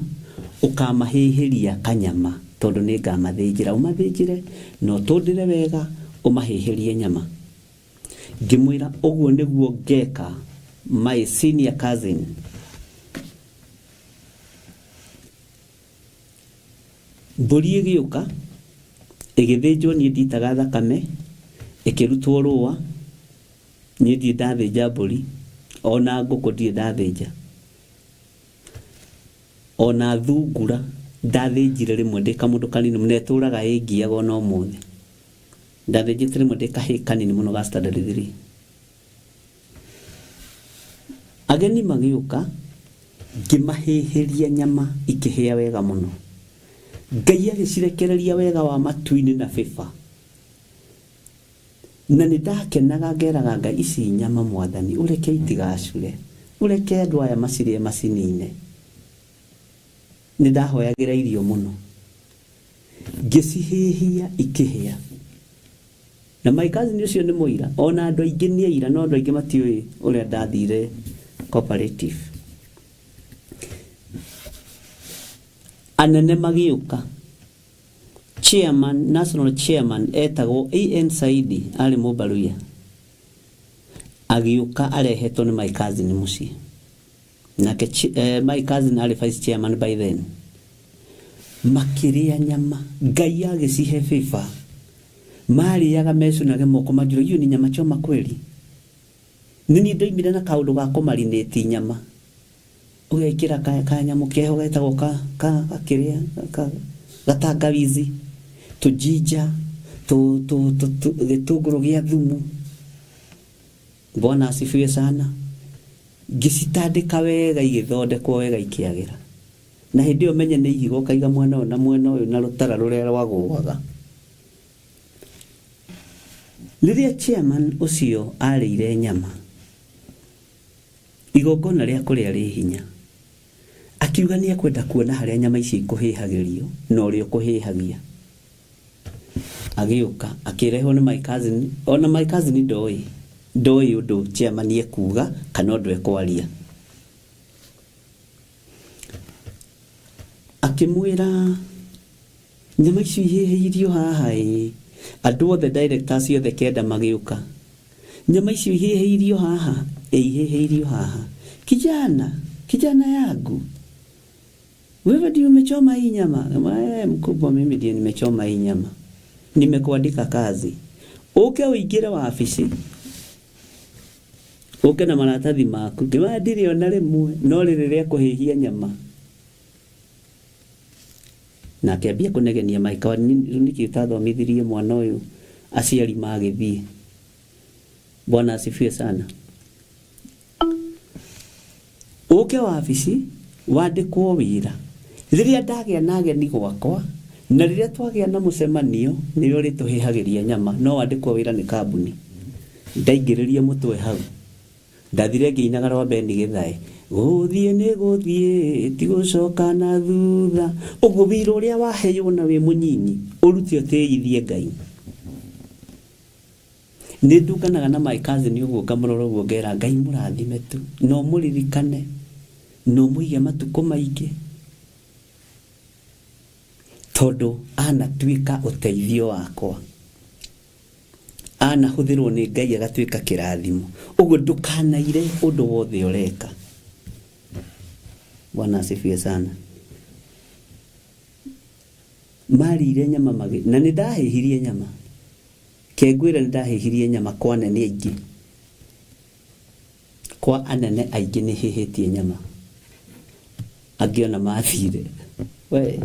ũkamahĩhĩria kanyama tondũ nĩ ngamathĩnjĩra, ũmathĩnjĩre na ũtũndĩre wega, ũmahĩhĩrie nyama. Ngĩmwĩra ũguo nĩguo ngeka my senior cousin. Mbũri ĩgĩũka, ĩgĩthĩnjwo, niĩ nditaga thakame, ĩkĩrutwo rũa, niĩ ndirĩ ndathĩnja mbũri, ona ngũkũ ndirĩ ndathĩnja. Ona thungura ndathĩnjire rĩmwe ndĩ kamũndũ kanini na ĩtũraga ĩngiaga ona ũmũthĩ. Ndathĩnjĩte rĩmwe ndĩ kahĩĩ kanini mũno ga standard 3. Ageni magĩũka, ngĩmahĩhĩria nyama ikĩhĩa wega mũno. Ngai agĩcirekereria wega wa matu-inĩ na bĩba. Na nĩ ndakenaga ngeraga Ngai, ici nyama Mwathani ũreke itigacure, ũreke andũ aya macirĩe macinine. Nĩ ndahoyagĩra irio mũno. Ngĩcihĩhia ikĩhĩa. Na my cousin ũcio nĩ mũira, ona andũ aingĩ nĩ aira, no andũ aingĩ matiũĩ ũrĩa ndathire cooperative. Anene magĩũka, chairman, national chairman etagwo AN Saidi, arĩ Mũmbaruya, agĩũka arehetwo nĩ my cousin mũciĩ. Nake my cousin arĩ vice chairman by then. Makĩrĩa nyama, Ngai agĩcihe favor. Marĩaga mecunage moko manjũra, hiyo ni nyama choma kweli? Nĩ niĩ ndoimire na kaũndũ ga kũmarinate nyama. Ũgekĩra kanyamũ keho getagwo ka, ka, gakĩrĩa, ka, gatangawizi, tũjinja, gĩtũngũrũ gĩa thumu. Bwana asifiwe sana. Ngĩcitandĩka wega igĩthondekwo wega ikĩagĩra. Na hĩndĩ ĩyo menye nĩ ihiga ũkaiga mwena ũyũ na mwena ũyũ na rũtara rũrĩa rwagũaga. Rĩrĩa chairman ũcio arĩire nyama, igongona rĩa kũrĩa rĩ hinya, akiuga nĩ ekwenda kuona harĩa nyama icio ikũhĩhagĩrio na ũrĩa ũkũhĩhagia. Agĩũka akĩrehwo nĩ my cousin, ona my cousin ndoĩ ndoĩ ũndũ chairman ekuga kana ũndũ ekwaria. Akĩmwĩra nyama icio ihĩhĩirio haha ĩ, andũ othe directors othe kenda magĩũka, nyama icio ihĩhĩirio haha ĩ, ihĩhĩirio haha, kijana kijana yangu wewe ndio umechoma hii nyama? Eh, mkubwa, mimi ndio nimechoma hii nyama, nimekuandika kazi, uke uingire wabici uke na maratathi maku. Ngĩmaya ndirĩ ona rĩmwe no rĩrĩ rĩa kũhĩhia nyama. Na akĩambia kũnegenia maika, nĩkĩ ũtathomithirie mwana ũyũ aciari magĩthiĩ. Bwana asifiwe sana. Ũke wabici wandĩkwo wĩra. Rĩrĩa ndagĩa na ageni gwakwa na rĩrĩa twagĩa na mũcemanio nĩwe ũrĩtũhĩhagĩria nyama, no wandĩkwo wĩra nĩ kambuni. Ndaingĩrĩria mũtwe hau, ndathire ngĩinaga rwa Beni Gĩthae, gũthiĩ nĩ gũthiĩ ti gũcoka na thutha. Ũguo wĩra ũrĩa waheirwo na wĩ mũnyinyi ũrute ũtĩithie Ngai. Nĩ ndunganaga na my cousin ũguo, ngamũrora ũguo ngera Ngai mũrathime tu, na ũmũririkane na ũmũige matukũ maingĩ, tondũ anatuĩka ũteithio wakwa, anahũthĩrwo nĩ Ngai agatuĩka kĩrathimo. Ũguo ndũkanaire ũndũ wothe ũreka. Bwana asifiwe sana. Marire nyama magĩ, na nĩ ndahĩhirie nyama, kengwĩra nĩ ndahĩhirie nyama kwa anene aingĩ, kwa anene aingĩ nĩ hĩhĩtie nyama, angĩ ona mathire. We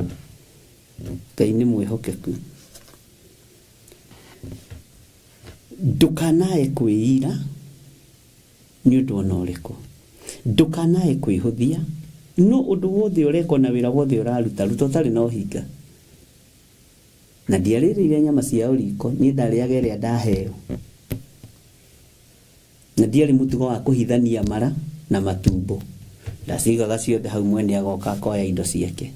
Ngai nĩ mwĩhokeku. Ndũkanae kwĩira nĩ ũndũ ona ũrĩkũ, ndũkanae kwĩhũthia, no ũndũ wothe ũreka na wĩra wothe ũraruta, ruta ũtarĩ na ũhinga. Na ndiarĩrĩire nyama ciao riko, niĩ ndarĩaga ĩrĩa ndaheo, na ndiarĩ mũtugo wa kũhithania mara na matumbo, ndacigaga ciothe hau, mwene agoka akoya indo ciake.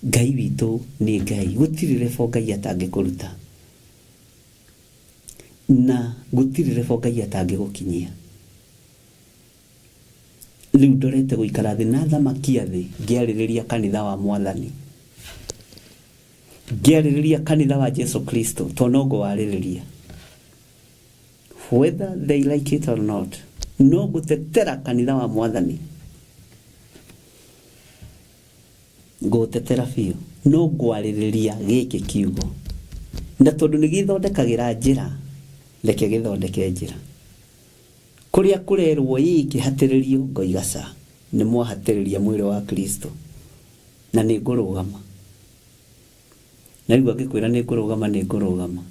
Ngai witũ nĩ Ngai, gũtirĩ rebo Ngai atangĩkũruta, na gũtirĩ rebo Ngai atangĩgũkinyia. Rĩu ndorete gũikara thĩ na thamaki a thĩ ngĩarĩrĩria kanitha wa Mwathani, ngĩarĩrĩria kanitha wa Jesu Kristo, tondũ no ngũwarĩrĩria whether they like it or not, no ngũtetera kanitha wa Mwathani, ngũtetera biũ, no ngwarĩrĩria gĩkĩ kiugo, na tondũ nĩ gĩthondekagĩra njĩra, reke gĩthondeke njĩra. Kũrĩa kũrerwo ĩ kĩhatĩrĩrio, ngoiga ca nĩ mwahatĩrĩria mwĩrĩ wa Kristo, na nĩ ngũrũgama. Na rĩu angĩkwĩra nĩ ngũrũgama, nĩ ngũrũgama,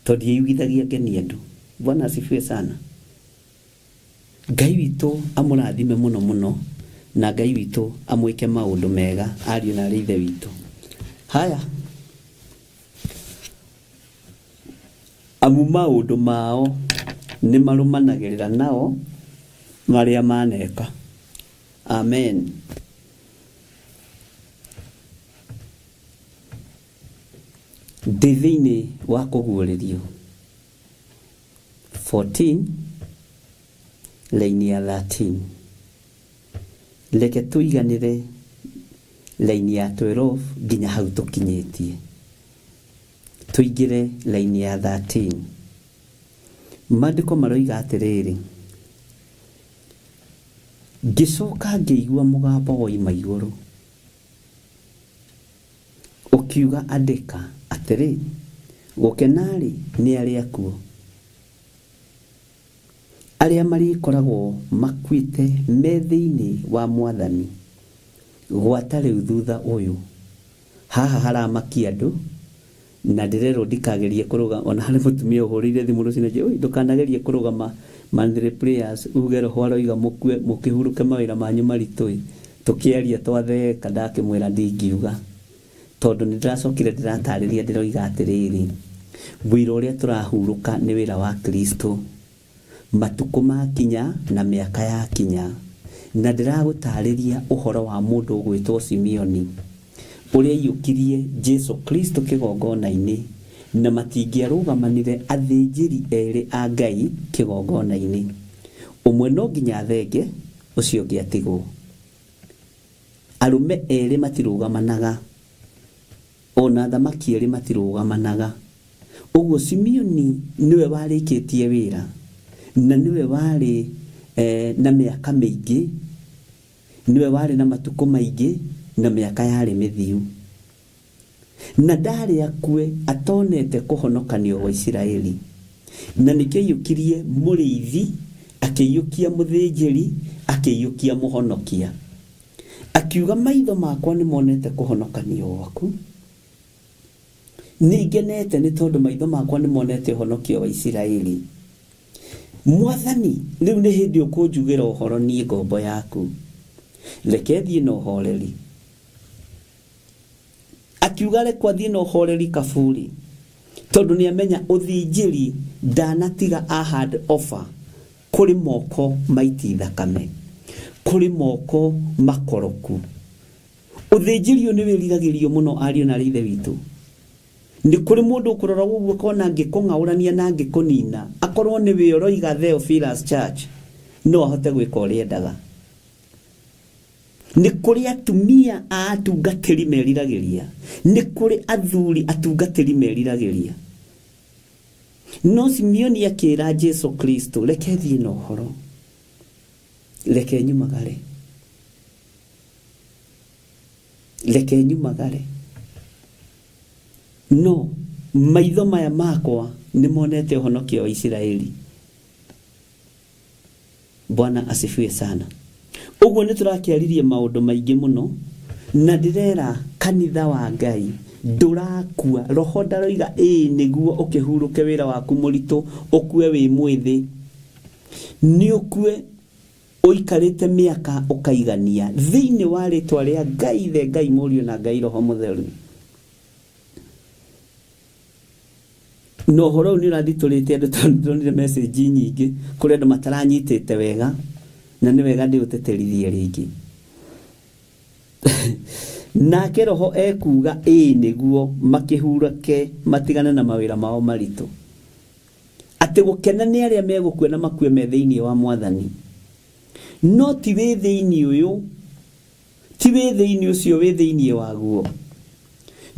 tondũ ndiĩyugithagia ngenie andũ. Bwana asifiwe sana. Ngai witũ amũrathime mũno mũno, na Ngai witũ amwĩke maũndũ mega, ariũ na arĩ ithe witũ. Haya, amu maũndũ mao nĩ marũmanagĩrĩra nao marĩa maneka. Amen. Ndĩ thĩinĩ wa kũguũrĩrio 14 raini ya 13, reke tũiganĩre raini ya 12 nginya hau tũkinyĩtie, tũingĩre raini ya 13. Maandĩko maroiga atĩrĩrĩ, ngĩcoka ngĩigua mũgambo woima igũrũ ũkiuga, andĩka atĩrĩ, gũkena-rĩ nĩ arĩa akuũ arĩa marĩkoragwo makuĩte me thĩinĩ wa Mwathani gwata rĩu thutha ũyũ. Haha haramakia andũ, na ndĩrerwo ndikagerie kũrũgama. Ona harĩ mũtumia ũhũrĩire thimũ rũcinĩ anjĩra, "Oi, ndũkanagerie kũrũgama monthly prayers uge roho aroiga mũkue mũkĩhurũke mawĩra manyu maritũ ĩ." Tũkĩaria twatheka, ndakĩmwĩra ndingiuga, tondũ nĩ ndĩracokire ndĩratarĩria, ndĩroiga atĩrĩrĩ, wĩra ũrĩa tũrahurũka nĩ wĩra wa Kristo, matukũ makinya na mĩaka yakinya, na ndĩragũtarĩria ũhoro wa mũndũ ũgwĩtwo Simeoni. Ũrĩa aiyũkirie Jesu Kristo kĩgongona-inĩ, na matingĩarũgamanire athĩnjĩri erĩ a Ngai kĩgongona-inĩ. Ũmwe no nginya athenge, ũcio ũngĩ atigwo. Arũme erĩ matirũgamanaga, ona athamaki erĩ matirũgamanaga. Ũguo Simeoni nĩwe warĩkĩtie wĩra, na nĩwe warĩ eh, na mĩaka mĩingĩ Nĩwe warĩ na matukũ maingĩ na mĩaka yarĩ mĩthiu. Na ndaarĩ akue atonete kũhonokanio gwa Isiraeli. Na nĩkĩo aiyũkirie mũrĩithi, akĩiyũkia mũthĩnjĩri, akĩiyũkia mũhonokia. Akiuga maitho makwa nĩmonete kũhonokanio gwaku. Nĩngenete nĩ tondũ maitho makwa nĩmonete ũhonokio wa Isiraeli. Mwathani, rĩu nĩ hĩndĩ ũkũnjugĩra ũhoro niĩ ngombo yaku. Reke thiĩ na ũhoreri. Akiuga rekwo athiĩ na ũhoreri kaburi, tondũ nĩ amenya ũthinjĩri ndanatiga a hand offer kũrĩ moko maiti thakame, kũrĩ moko makoroku. Ũthĩnjĩri ũyũ nĩ wĩriragĩrio mũno ariũ na arĩ ithe witũ. Nĩ kũrĩ mũndũ ũkũrora ũguo akona angĩkũng'aũrania na angĩkũnina, akorwo nĩwe ũroiga Theophilus Church, no ahote gwĩka ũrĩa endaga. Nĩ kũrĩ atumia a atungatĩri meriragĩria, nĩ kũrĩ athuri atungatĩri meriragĩria. No Simeoni akĩra Jesu Kristo, reke thiĩ na ũhoro, reke nyumagare. Reke nyumagare. No maitho maya makwa nĩmonete ũhonokio wa Isiraeli. Bwana asifiwe sana. Ũguo nĩ tũrakĩaririe maũndũ maingĩ mũno na ndĩrera kanitha wa Ngai ndũrakua roho ndaroiga ĩĩ nĩguo ũkĩhurũke wĩra waku mũritũ ũkue wĩ mwĩthĩ nĩ ũkue Ũikarĩte mĩaka ũkaigania thĩinĩ wa rĩtwa rĩa Ngai Ithe, Ngai Mũriũ na Ngai Roho Mũtheru. Na ũhoro ũyũ nĩ ũrathitũrĩte andũ tondũ ndĩronire message nyingĩ kũrĩ andũ mataranyitĩte wega na nĩ wega ndĩũtĩtĩrithie rĩngĩ. Nake Roho ekuuga ĩĩ nĩguo makĩhurũke matigane na mawĩra mao maritũ. Atĩ gũkena nĩ arĩa megũkua na makue me thĩinĩ wa Mwathani. No ti wĩ thĩinĩ ũyũ, ti wĩ thĩinĩ ũcio wĩ thĩinĩ waguo.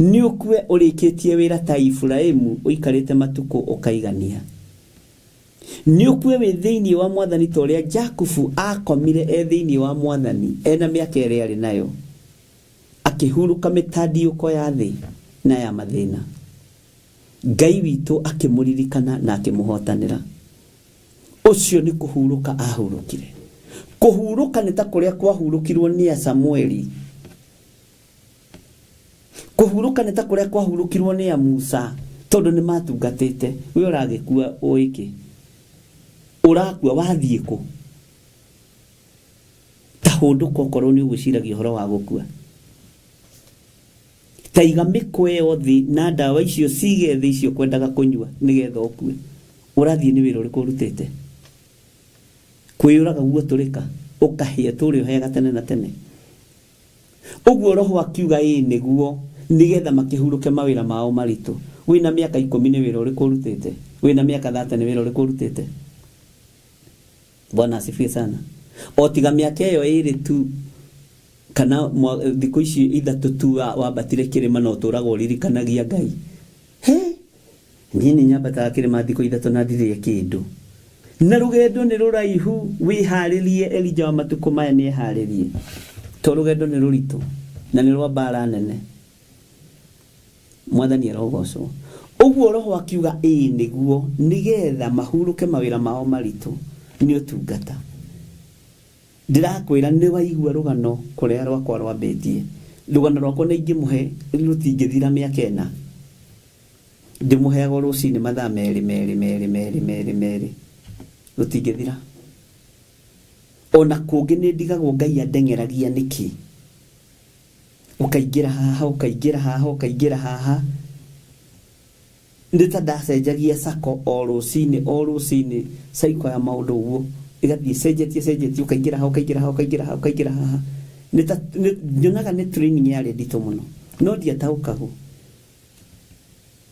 Nĩ ũkue ũrĩkĩtie wĩra ta Iburahimu ũikarĩte matukũ ũkaigania. Nĩ ũkue wĩ thĩinĩ wa Mwathani ta ũrĩa Jakubu aakomire e thĩinĩ wa Mwathani e na mĩaka ĩrĩa arĩ nayo, akĩhurũka mĩtandiũko ya thĩ na ya mathĩna. Ngai witũ akĩmũririkana na akĩmũhotanĩra. Ũcio nĩ kũhurũka ahurũkire. Kũhurũka nĩ ta kũrĩa kwahurũkirwo nĩ a Samueli. Kũhurũka nĩ ta kũrĩa kwahurũkirwo nĩ a Musa tondũ nĩ matungatĩte. We ũragĩkua ũĩkĩ? Ũrakua wathiĩ kũ? Ta hũndũka okorwo nĩ ũgwĩciragia ũhoro wa gũkua. Ta iga mĩkwa ĩyo thĩ na ndawa icio cige thĩ icio ũkwendaga kũnyua nĩgetha ũkue. Ũrathiĩ nĩ wĩra ũrĩkũ ũrutĩte? Kwĩyũraga guo tũrĩka, ũkahĩa ũtũũre ũhĩaga tene na tene. Ũguo Roho akiuga ĩĩ nĩguo, nĩgetha makĩhurũke mawĩra mao maritũ. Wĩna mĩaka ikũmi nĩ wĩra ũrĩkũ ũrutĩte? Wĩna mĩaka thate nĩ wĩra ũrĩkũ ũrutĩte? Bwana asifiwe sana. O tiga mĩaka ĩyo ĩrĩ tu kana thikũ ici ithatũ tu wambatire kĩrĩma na ũtũraga ũririkanagia Ngai. He! Niĩ nĩ nyambataga kĩrĩma thikũ ithatũ na ndirĩe kĩndũ. Na rũgendo nĩ rũraihu, wĩharĩrie. Elija wa matukũ maya nĩ eharĩrie. To rũgendo nĩ rũritũ na nĩ rwa mbara nene. Mwathani arogocwo. Ũguo Roho akiuga ĩĩ nĩguo, nĩgetha mahurũke mawĩra mao maritũ nĩ ũtungata. Ndĩrakwĩra nĩ waigua rũgano kũrĩa rwakwa rwambĩtie. Rũgano rwakwa na ingĩmũhe rũtingĩthira mĩaka ĩna. Ndĩmũheaga o rũcinĩ mathaa merĩ merĩ merĩ merĩ merĩ merĩ. Rũtingĩthira. Ona kũngĩ nĩ ndigagwo Ngai andeng'eragia nĩkĩ. Ũkaingĩra haha, ũkaingĩra haha, ũkaingĩra haha. Nĩ ta ndacenjagia sacco o rũcinĩ o rũcinĩ, cycle ya maũndũ ũguo, ĩgathiĩ ĩcenjetie ĩcenjetie, ũkaingĩra haha, ũkaingĩra haha, ũkaingĩra haha, ũkaingĩra haha. Nĩ ta, nyonaga nĩ training yarĩ nditũ mũno. No ndiataũkagwo.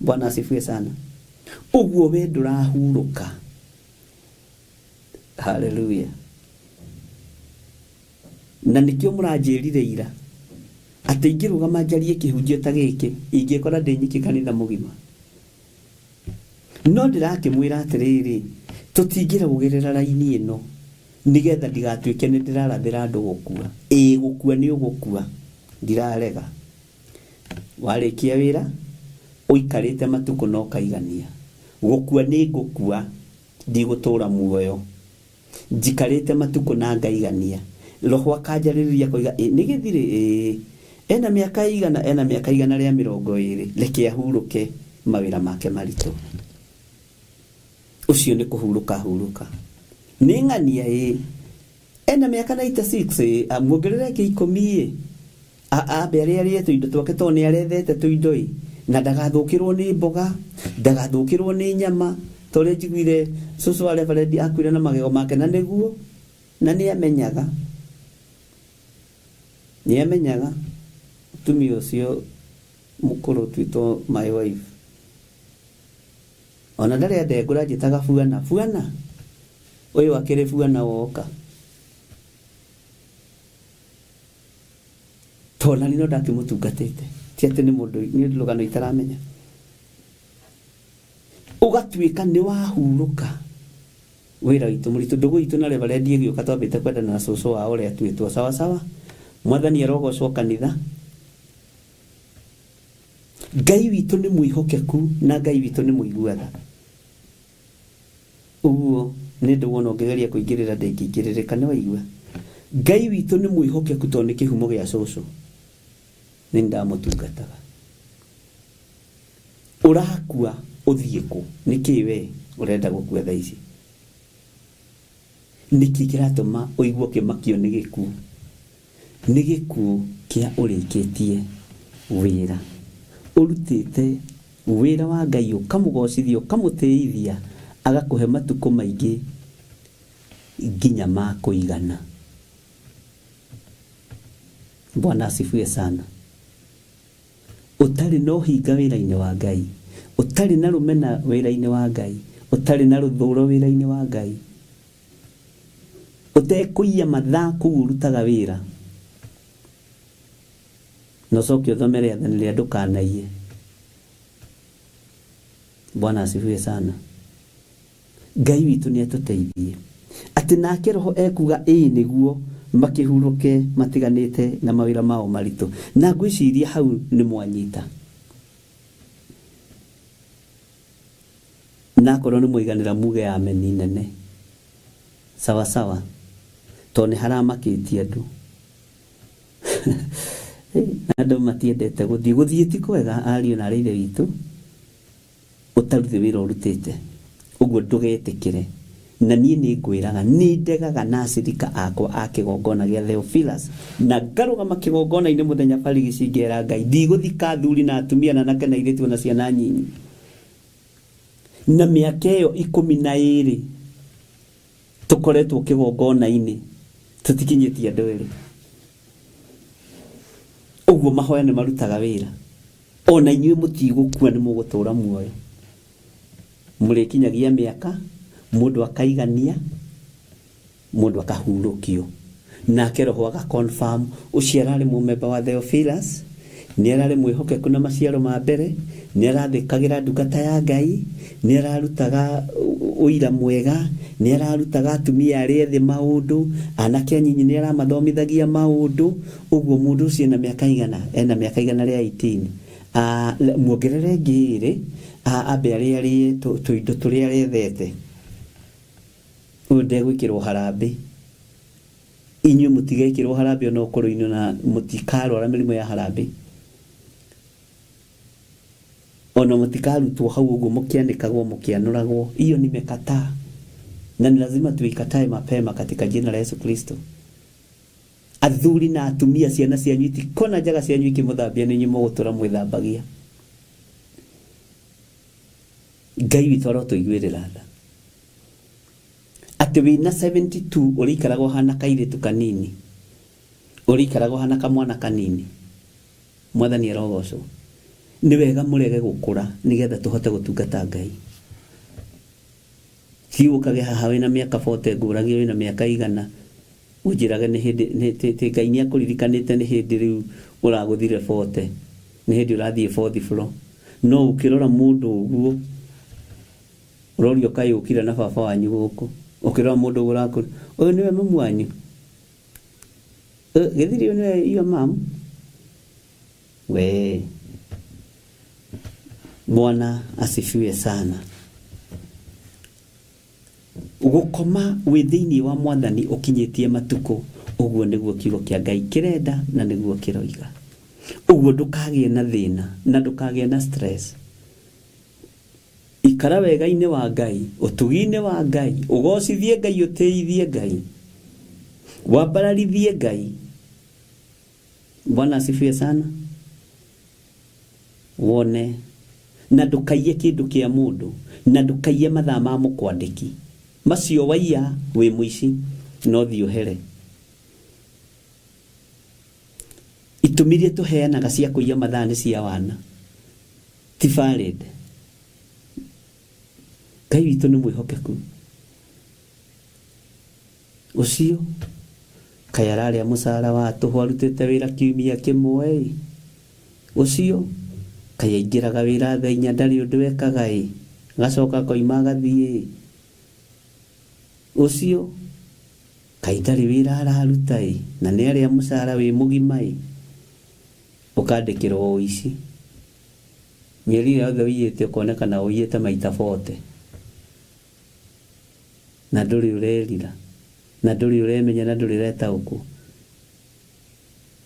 Bwana asifiwe sana. Ũguo we ndũrahurũka. Haleluya. Na nĩkĩo mũranjĩrire ira atĩ ingĩrũgama njarie kĩhunjio ta gĩkĩ ingĩkora ndĩ nyiki kanitha mũgima. No ndĩrakĩmwĩra atĩrĩrĩ, tũtingĩrũgĩrĩra raini ĩno nĩgetha ndigatuĩke nĩ ndĩrarathĩra andũ gũkua. Ĩĩ gũkua nĩ ũgũkua, ndirarega. Warĩkia wĩra ũikarĩte matukũ na ũkaigania. Gũkua nĩ ngũkua, ndigũtũra muoyo. Njikarĩte matukũ na ngaigania. Roho akanjarĩrĩria akoiga ĩ nĩ gĩthirĩ ĩĩ ena mĩaka igana ena mĩaka 120 reke ahurũke mawĩra make maritũ. Ũcio nĩ kũhurũka ahurũka. Nĩ ng'ania ĩĩ ena mĩaka 96 ĩĩ amuongerere ĩngĩ 10 ĩ ambe arĩa arĩe tũindo twake tondũ nĩ arethete tũindo ĩ na ndagathũkĩrwo nĩ mboga ndagathũkĩrwo nĩ nyama ta ũrĩa njiguire cũcũ wa reverend akuire na magego make na nĩguo na nĩ amenyaga nĩ amenyaga mũtumia ũcio mũkũrũ twĩtwo my wife ona ndarĩ andengũra njĩtaga buana buana ũyũ akĩrĩ buana woka tondũ nani no ndakĩmũtungatĩte ti atĩ nĩ mũndũ nĩ rũgano itaramenya ũgatuĩka nĩ wahurũka wĩra witũ mũritũ ndũgũ itũ na reverend ĩgĩũka twambĩte kwendana na cũcũ wao ũrĩa atuĩtwo sawa sawa. Mwathani arogocwo kanitha. Ngai witũ nĩ mwĩhokeku na Ngai witũ nĩ mũigua tha. Ũguo nĩ ndũwona ũngĩgeria kũingĩrĩra ndĩngĩingĩrĩrĩka nĩ waigua. Ngai witũ nĩ mwĩhokeku tondũ nĩ kĩhumo gĩa cũcũ. Nĩ ndamũtungataga. Ũrakua ũthiĩ kũ? Nĩkĩ we ũrenda gũkua thaa ici? Nĩkĩ kĩratũma ũigue ũkĩmakio nĩ gĩkuũ? Nĩ gĩkuũ kĩa ũrĩkĩtie wĩra. Ũrutĩte wĩra wa Ngai ũkamũgocithia ũkamũtĩithia agakũhe matukũ maingĩ nginya ma kũigana. Bwana asifiwe sana. Ũtarĩ na ũhinga wĩra-inĩ wa Ngai, ũtarĩ na rũmena wĩra-inĩ wa Ngai, ũtarĩ na rũthũro wĩra-inĩ wa Ngai, ũtekũiya mathaa kũu ũrutaga wĩra, na ũcoke ũthome rĩathani rĩa ndũkanaiye. Bwana asifiwe sana. Ngai witũ nĩ atũteithie atĩ nake roho ekuga ĩĩ nĩguo makĩhurũke matiganĩte na mawĩra mao maritũ. Na ngwĩciria hau nĩ mwanyita. Na akorwo nĩ mwaiganĩra muge ameni nene. Sawa sawa. Tondũ nĩ haramakĩtie andũ. Andũ matiendete gũthiĩ. Gũthiĩ ti kwega ariũ na arĩ ithe witũ ũtarutĩ wĩra ũrutĩte. Ũguo ndũgetĩkĩre. Na niĩ nĩ ngwĩraga nĩ ndegaga na acirika akwa a kĩgongona gĩa Theophilus na ngarũgama kĩgongona-inĩ mũthenya barigici ngera Ngai ndigũthika athuri na atumia na anake na airĩtu na ciana nyinyi. Na mĩaka ĩyo 12 tũkoretwo kĩgongona-inĩ tũtikinyĩtie andũ erĩ. Ũguo mahoya nĩ marutaga wĩra. Ona inyuĩ mũtigũkua nĩ mũgũtũra muoyo. Mũrĩkinyagia mĩaka mũndũ akaigania mũndũ akahurũkio. Nake roho aga confirm ũcio ararĩ mũmemba wa Theophilus, nĩ ararĩ mwĩhokeku na maciaro ma mbere, nĩ arathĩkagĩra ndungata ya Ngai, nĩ ararutaga ũira mwega, nĩ ararutaga atumia arĩa ethĩ maũndũ, anake anyinyi nĩ aramathomithagia maũndũ. Ũguo mũndũ ũcio ena mĩaka igana, ena mĩaka 118. Muongerere ĩngĩ ĩrĩ, ambe arĩe arĩe tũindo tũrĩa arethete. Ũyũ ndegwĩkĩrwo harambĩ. Inyuĩ mũtigekĩrwo harambĩ ona ũkũrũ-inĩ na mũtikarwara mĩrimũ ya harambĩ. Ona mũtikarutwo hau ũguo mũkĩanĩkagwo mũkĩanũragwo. Hiyo nimekataa. Na ni lazima tuikatae mapema katika jina la Yesu Kristo. Athuri na atumia ciana cianyu itikona njaga cianyu ikĩmũthambia nĩ inyuĩ mũgũtũra mwĩthambagia. Ngai witũ arotũiguĩrĩra tha. Atĩ wĩna 72 ũrĩikaraga ũhana kairĩtu kanini, ũrĩikaraga ũhana kamwana kanini. Mwathani arogocwo. Nĩ wega mũrege gũkũra nĩgetha tũhote gũtungata Ngai. Ti ũkage haha wĩna mĩaka 40 ngũragie wĩna mĩaka igana ũnjĩrage nĩ hĩndĩ tĩ Ngai nĩ akũririkanĩte nĩ hĩndĩ rĩu ũragũthire 40 nĩ hĩndĩ ũrathiĩ fourth floor. No ũkĩrora mũndũ ũguo ũrorio kaĩ ũkire na baba wanyu gũkũ, ũkĩrora mũndũ ũguo ũrakũra, ũyũ nĩwe mamu wanyu? Gĩthiri ũyũ nĩwe your mom? We Bwana asifiwe sana. Gũkoma wĩ thĩinĩ wa Mwathani ũkinyĩtie matukũ, ũguo nĩguo kiugo kĩa Ngai kĩrenda na nĩguo kĩroiga. Ũguo ndũkagĩe na thĩna na ndũkagĩe na stress. Ikara wega-inĩ wa Ngai, ũtugi-inĩ wa Ngai, ũgocithie Ngai, ũtĩithie Ngai, wambararithie Ngai. Bwana asifiwe sana. Wone na ndũkaiye kĩndũ kĩa mũndũ na ndũkaiye mathaa ma mũkwandĩki macio waiya wĩ mũici no thiĩ ũhere. Itũmi iria tũheanaga cia kũiya mathaa nĩ cia wana ti valid. Ngai witũ nĩ mwĩhokeku. Ũcio kaĩ ararĩa mũcara wa tũhũ arutĩte wĩra kiumia kĩmwe-ĩ? Ũcio kaĩ aingĩraga wĩra thaa inya ndarĩ ũndũ ekaga-ĩ, agacoka akoima agathiĩ-ĩ? Ũcio kaĩ ndarĩ wĩra araruta-ĩ, na nĩ arĩa mũcara wĩ mũgima-ĩ? Ũkandĩkĩrwo ũici. Mĩeri ĩrĩa yothe ũiyĩte ũkonekana ũiyĩte maita 40. Na ndũrĩ ũrerira, na ndũrĩ ũremenya, na ndũrĩ ũretaũkwo,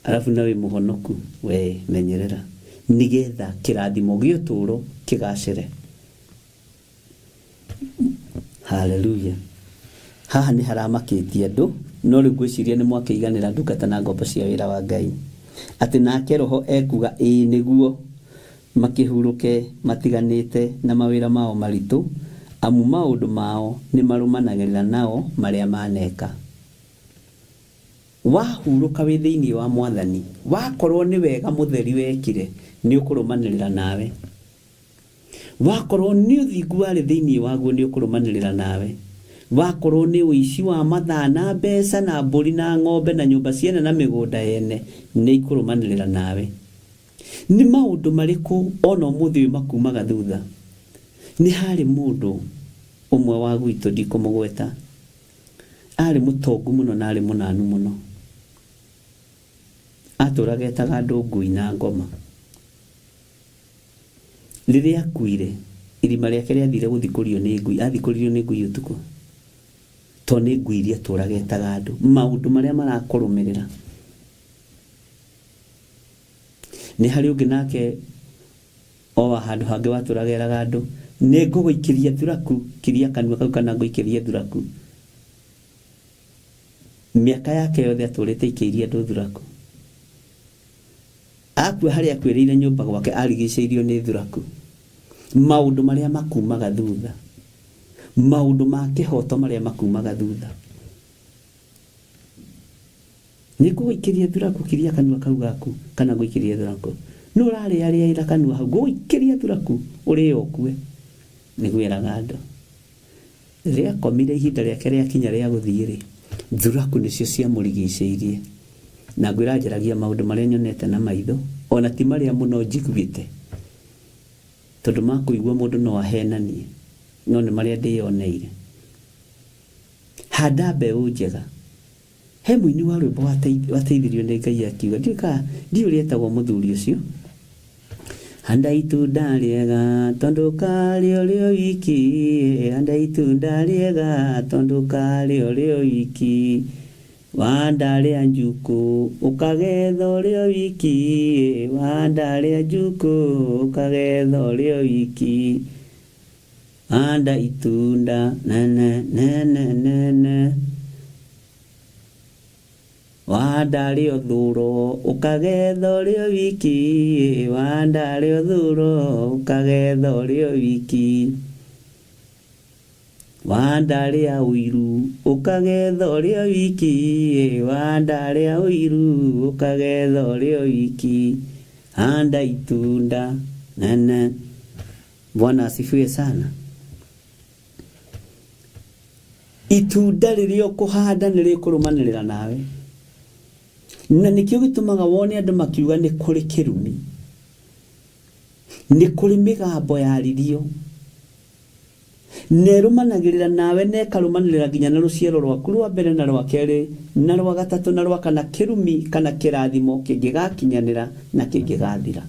arabu na wĩ mũhonoku, we menyerera, nĩgetha kĩrathimo gĩa ũtũũro kĩgacĩre. Haleluya. Haha nĩ haramakĩtie andũ, no rĩu ngwĩciria nĩ mwakĩiganĩra ndungata na ngombo cia wĩra wa Ngai. Atĩ nake Roho ekuga ĩĩ nĩguo. Makĩhurũke matiganĩte na mawĩra mao maritũ, amu maũndũ mao nĩmarũmanagĩrĩra nao marĩa maaneka. Wahurũka wĩ thĩinĩ wa Mwathani, wakorwo nĩ wega mũtheri wekire, nĩũkũrũmanĩrĩra nawe. Wakorwo nĩ ũthingu warĩ thĩinĩ waguo, nĩũkũrũmanĩrĩra nawe. Wakorwo nĩ ũici wa mathaa na mbeca na mbũri na ng'ombe na nyũmba ciene na mĩgũnda yene, nĩikũrũmanĩrĩra nawe. Nĩ maũndũ marĩkũ o na ũmũthĩ ũyũ makuumaga thutha? Nĩ haarĩ mũndũ ũmwe wa gwitũ ndikũmũgweta, aarĩ mũtongu mũno na aarĩ mũnanu mũno. Atũraga etaga andũ ngui na ngoma. Rĩrĩa akuire, irima rĩake rĩathire gũthikũrio nĩ ngui, athikũririo nĩ ngui ũtukũ. Tondũ nĩ ngui iria atũraga etaga andũ. Maũndũ marĩa marakũrũmĩrĩra. Nĩ harĩ ũngĩ nake o wa handũ hangĩ watũraga eraga andũ, nĩ ngũgũikĩria thuraku, kiria kanua kau kana ngũikĩrie thuraku. Mĩaka yake yothe atũrĩte aikĩirie andũ thuraku. Akua harĩa akuĩrĩire nyũmba gwake arigicĩirio nĩ thuraku. Maũndũ marĩa makumaga thutha. Maũndũ ma kĩhoto marĩa makumaga thutha. Nĩ ngũgũikĩria thuraku, kiria kanua kau gaku, kana ngũikĩrie thuraku. Nũ ũrarĩarĩaĩra kanua hau? Ngũgũikĩria thuraku, ũrĩe ũkue. Nĩguo eraga andũ. Rĩrĩa akomire ihinda rĩake rĩakinya rĩa gũthiĩ-rĩ, thuraku nĩcio ciamũrigicĩirie. Na ngwĩra njaragia maũndũ marĩa nyonete na maitho, o na ti marĩa mũno njiguĩte, tondũ ma kũigua mũndũ no ahenanie, no nĩ marĩa ndĩyoneire. Handa mbeũ njega. He mũini wa rwĩmbo wateithirio nĩ Ngai akiuga, ndiũĩ kana ndiũĩ ũrĩa etagwo mũthuri ũcio. Handa itunda rĩega tondũ karĩ ũrĩ o wiki, handa itunda rĩega tondũ karĩ ũrĩ o wiki. Wahanda rĩa njukũ ũkagetha ũrĩ o wiki, wahanda rĩa njukũ ũkagetha ũrĩ o wiki. Handa itunda nene nene nene Wahanda rĩo thuro ũkagetha ũrĩ o wiki Wahanda rĩo thuro ũkagetha ũrĩ o wiki Wahanda rĩa ũiru ũkagetha ũrĩ o wiki Wahanda rĩa ũiru ũkagetha ũrĩ o wiki. Handa itunda nana. Bwana asifiwe sana. Itunda rĩrĩa ũkũhanda nĩ rĩkũrũmanĩrĩra nawe, na nĩkĩo gĩtũmaga wone andũ makiuga nĩ kũrĩ kĩrumi, nĩ kũrĩ mĩgambo yaririo, na ĩrũmanagĩrĩra nawe na ĩkarũmanĩrĩra nginya na rũciaro rwaku rwa mbere na rwa kerĩ na rwa gatatũ na rwa kana, kĩrumi kana kĩrathimo kĩngĩgakinyanĩra na kĩngĩgathira.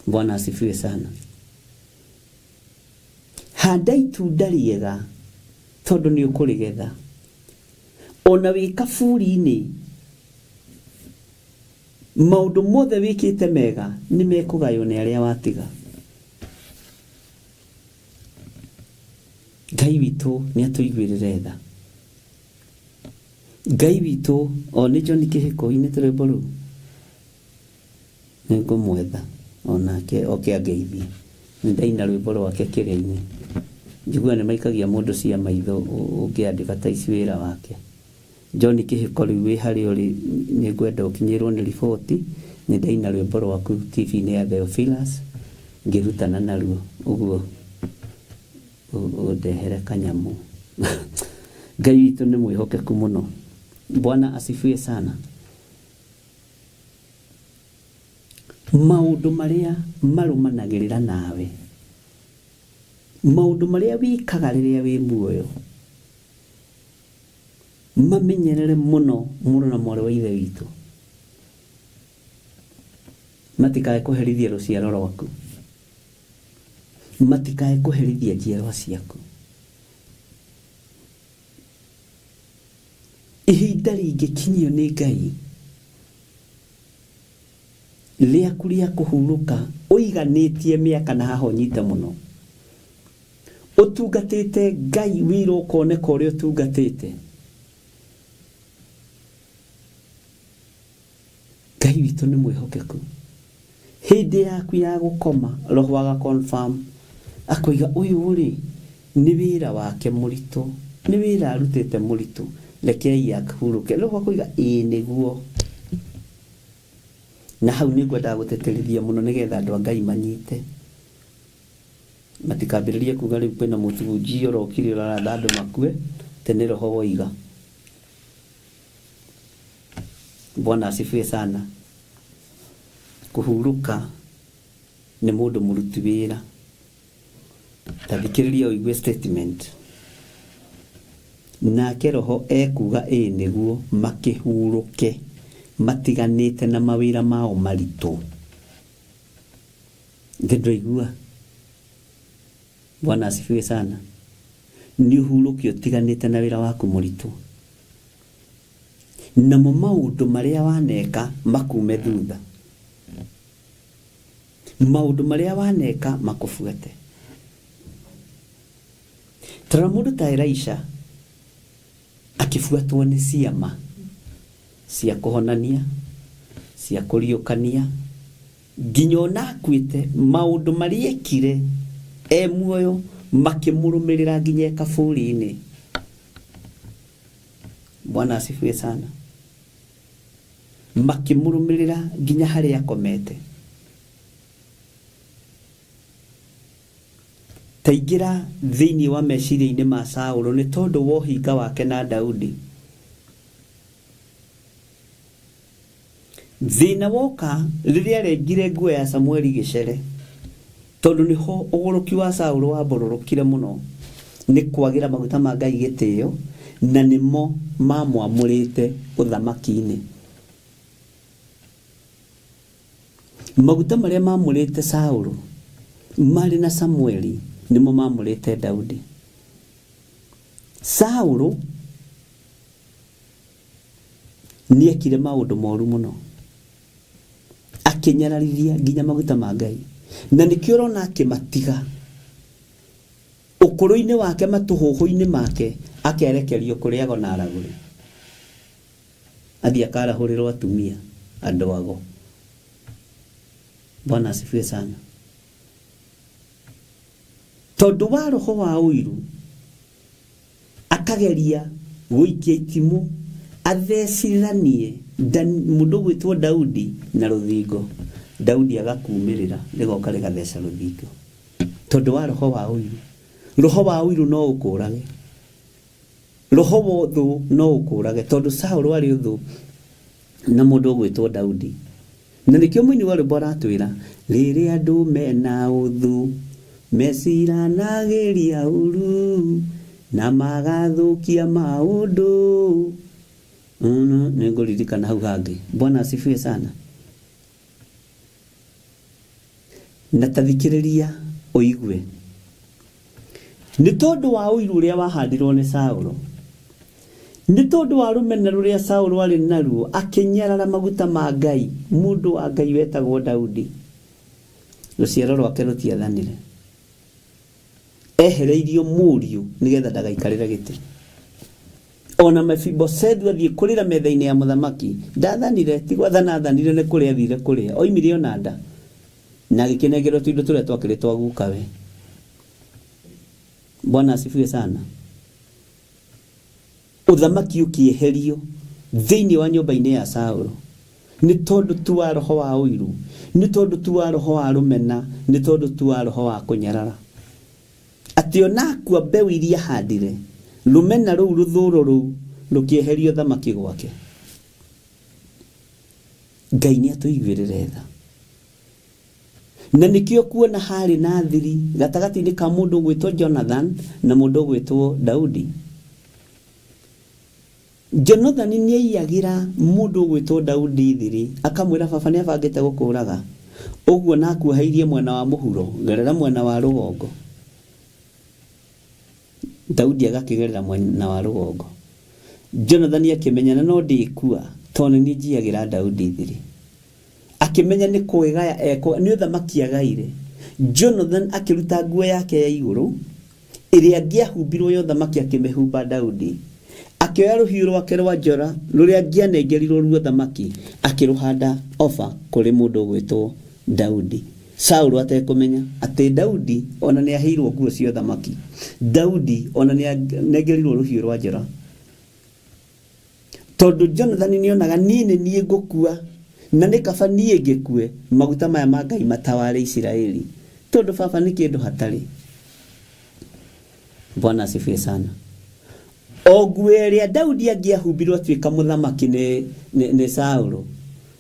Bwana asifiwe sana. Handa itunda rĩega tondũ nĩ ũkũrĩgetha. Ona wĩ kaburi-inĩ, maũndũ mothe wĩkĩte mega nĩ mekũgaywo nĩ arĩa watiga. Ngai witũ nĩ atũiguĩrĩre tha. Ngai witũ, o nĩ John Kĩhĩko ũinĩte rwĩmbo rũu? Nĩ ngũmwetha o nake oke angeithie. Nĩ ndaina rwĩmbo rwake kĩrĩa-inĩ. Njiguaga nĩ maikagia mũndũ cia maitho ũngĩ advertise wĩra wake. John Kĩhĩko rĩu wĩ harĩa ũrĩ nĩ ngwenda ũkinyĩrwo nĩ riboti. Nĩ ndaina rwĩmbo rwaku TV-inĩ ya Theophilus ngĩrutana naruo. Ũguo ũndehere kanyamũ. Ngai witũ nĩ mwĩhokeku mũno. Bwana asifiwe sana. Maũndũ marĩa marũmanagĩrĩra nawe, maũndũ marĩa wĩkaga rĩrĩa wĩ muoyo, mamenyerere mũno mũrũ na mwarĩ wa Ithe witũ, matikae kũherithia rũciaro rwaku, matikae kũherithia njiarwa ciaku. Ihinda rĩngĩkinyio nĩ Ngai rĩaku rĩa kũhurũka ũiganĩtie mĩaka na haha ũnyite mũno, ũtungatĩte Ngai wĩra ũkoneka ũrĩa ũtungatĩte, Ngai witũ nĩ mwĩhokeku. Hĩndĩ yaku ya gũkoma roho aga confirm akoiga ũyũ rĩ nĩ wĩra wake mũritũ, nĩ wĩra arutĩte mũritũ, rekei ahurũke. Roho akoiga ĩĩ nĩguo. Na hau nĩ ngwendaga gũtĩtĩrithia mũno nĩgetha andũ a Ngai manyite. Matikambĩrĩrie kuga rĩu kwĩna mũhunjia ũrokire ũraratha andũ makue, atĩ nĩ roho woiga. Bwana asifiwe sana. Kũhurũka nĩ mũndũ mũruti wĩra. Ta thikĩrĩria ũigue statement. Nake roho ekuga ĩĩ nĩguo makĩhurũke matiganĩte na mawĩra mao maritũ. Githĩ ndũraigua? Bwana asifiwe sana. Nĩ ũhurũke ũtiganĩte na wĩra waku mũritũ. Namo maũndũ marĩa waneka makume thutha. Maũndũ marĩa waneka makũbuate. Tarora mũndũ ta Elisha akĩbuatwo nĩ ciama cia kũhonania, cia kũriũkania, nginya ona akuĩte, maũndũ marĩa ekire e muoyo makĩmũrũmĩrĩra nginya e kaburi-inĩ. Bwana asifiwe sana. Makĩmũrũmĩrĩra nginya harĩa akomete. Ta ingĩra thĩinĩ wa meciria-inĩ ma Saũlũ nĩ tondũ wa ũhinga wake na Daudi. Thĩna woka rĩrĩa arengire nguo ya Samueli gĩcere, tondũ nĩho ũgũrũki wa Saũlũ wambororokire mũno nĩ kwagĩra maguta ma Ngai gĩtĩo, na nĩmo mamwamũrĩte ũthamaki-inĩ. Maguta marĩa mamũrĩte Saũlũ marĩ na Samueli nĩmo mamũrĩte Daudi. Saũlũ nĩekire maũndũ moru mũno, akĩnyararithia nginya maguta ma Ngai, na nĩkĩo ũrona akĩmatiga ũkũrũ-inĩ wake, matũhũhũ-inĩ make, akerekerio kũrĩ ago na aragũri, athiĩ akarahũrĩrwo atumia andũ ago. Bwana asifiwe sana. Tondũ wa roho wa ũiru akageria gũikia itimũ athecithanie Mũndũ ũgwĩtwo Daudi na rũthingo. Daudi agakumĩrĩra rĩgoka rĩgatheca rũthingo tondũ wa roho wa ũiru. Roho wa ũiru no ũkũrage, roho wa ũthũ no ũkũrage, tondũ Saũlũ arĩ ũthũ na mũndũ ũgwĩtwo Daudi. Na nĩkĩo mũini wa rwĩmbo aratwĩra, rĩrĩa andũ mena ũthũ meciranagĩria ũru na magathũkia maũndũ. Nĩngũririkana hau hangĩ. Bwana asifiwe sana. Na tathikĩrĩria ũigue, nĩ tondũ wa ũiru ũrĩa wahandirwo nĩ Saũlũ, nĩ tondũ wa rũmena rũrĩa Saũlũ arĩ naruo, akĩnyarara maguta ma Ngai, mũndũ wa Ngai wetagwo Daudi. Rũciaro rwake rũtiathanire, ehereirio mũriũ nĩgetha ndagaikarĩre gĩtĩ. Ona Mefibosethu athiĩ kũrĩra metha-inĩ ya mũthamaki, ndathanire, ti gwathana athanire, nĩ kũrĩa athire kũrĩa, oimire ona nda na agĩkĩnengerwo tũindo tũrĩa twakĩrĩ twa gukawe. Bwana asifiwe sana. Ũthamaki ũkĩeherio thĩinĩ wa nyũmba-inĩ ya Saũlũ nĩ tondũ tu wa roho wa ũiru, nĩ tondũ tu wa roho wa rũmena, nĩ tondũ tu wa roho wa kũnyarara. Atĩ ona akua mbeũ iria ahandire, rũmena rũu, rũthũro rũu rũkĩeherio ũthamaki gwake. Ngai nĩ atũiguĩrĩre tha. Na nĩkĩo kuona harĩ na thiri gatagatĩ-inĩ ka mũndũ ũgwĩtwo Jonathan na mũndũ ũgwĩtwo Daudi. Jonathan nĩ aiyagĩra mũndũ ũgwĩtwo Daudi thiri, akamwĩra baba nĩ abangĩte gũkũraga, ũguo na akuoheirie mwena wa mũhuro, gerera mwena wa rũgongo. Daudi agakĩgerera mwena wa rũgongo. Jonathan akĩmenya na no ndĩkua tondũ nĩ niĩ njiyagĩra Daudi thiri. Akĩmenya nĩ kwĩgaya ekũ, nĩ ũthamaki agaire. Jonathan akĩruta nguo yake ya igũrũ ĩrĩa angĩahumbirwo ya ũthamaki akĩmĩhumba Daudi. Akĩoya rũhiũ rwake rwa njora rũrĩa angĩanengerirwo ruo ũthamaki akĩrũhanda oba kũrĩ mũndũ ũgwĩtwo Daudi. Saũlũ atekũmenya atĩ Daudi ona nĩ aheirwo nguo cia ũthamaki. Daudi ona nĩ anengerirwo rũhiũ rwa njora. Tondũ Jonathan nĩ onaga niĩ nĩ niĩ ngũkua na nĩ kaba niĩ ngĩkue maguta maya ma Ngai mataware Isiraeli, tondũ baba nĩ kĩndũ hatarĩ. Bwana asifiwe sana. O nguo ĩrĩa Daudi angĩahumbirwo atuĩka mũthamaki nĩ Saũlũ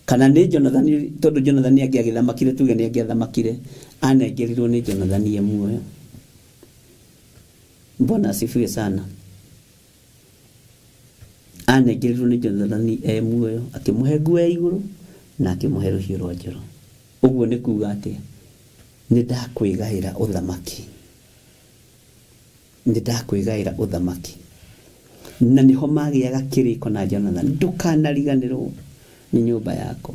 kana nĩ Jonathan, tondũ Jonathan angĩagĩthamakire, tuge nĩ angĩathamakire, anengerirwo nĩ Jonathan e muoyo. Bwana asifiwe sana. Anengerirwo nĩ Jonathan e muoyo, akĩmũhe nguo ya igũrũ na akĩmũhe rũhiũ rwa njora. Ũguo nĩ kuga atĩa? Nĩ ndakwĩgaĩra ũthamaki. Nĩ ndakwĩgaĩra ũthamaki. Na nĩho magĩaga kĩrĩko na Jonathan, ndũkanariganĩrwo nĩ nyũmba yakwa.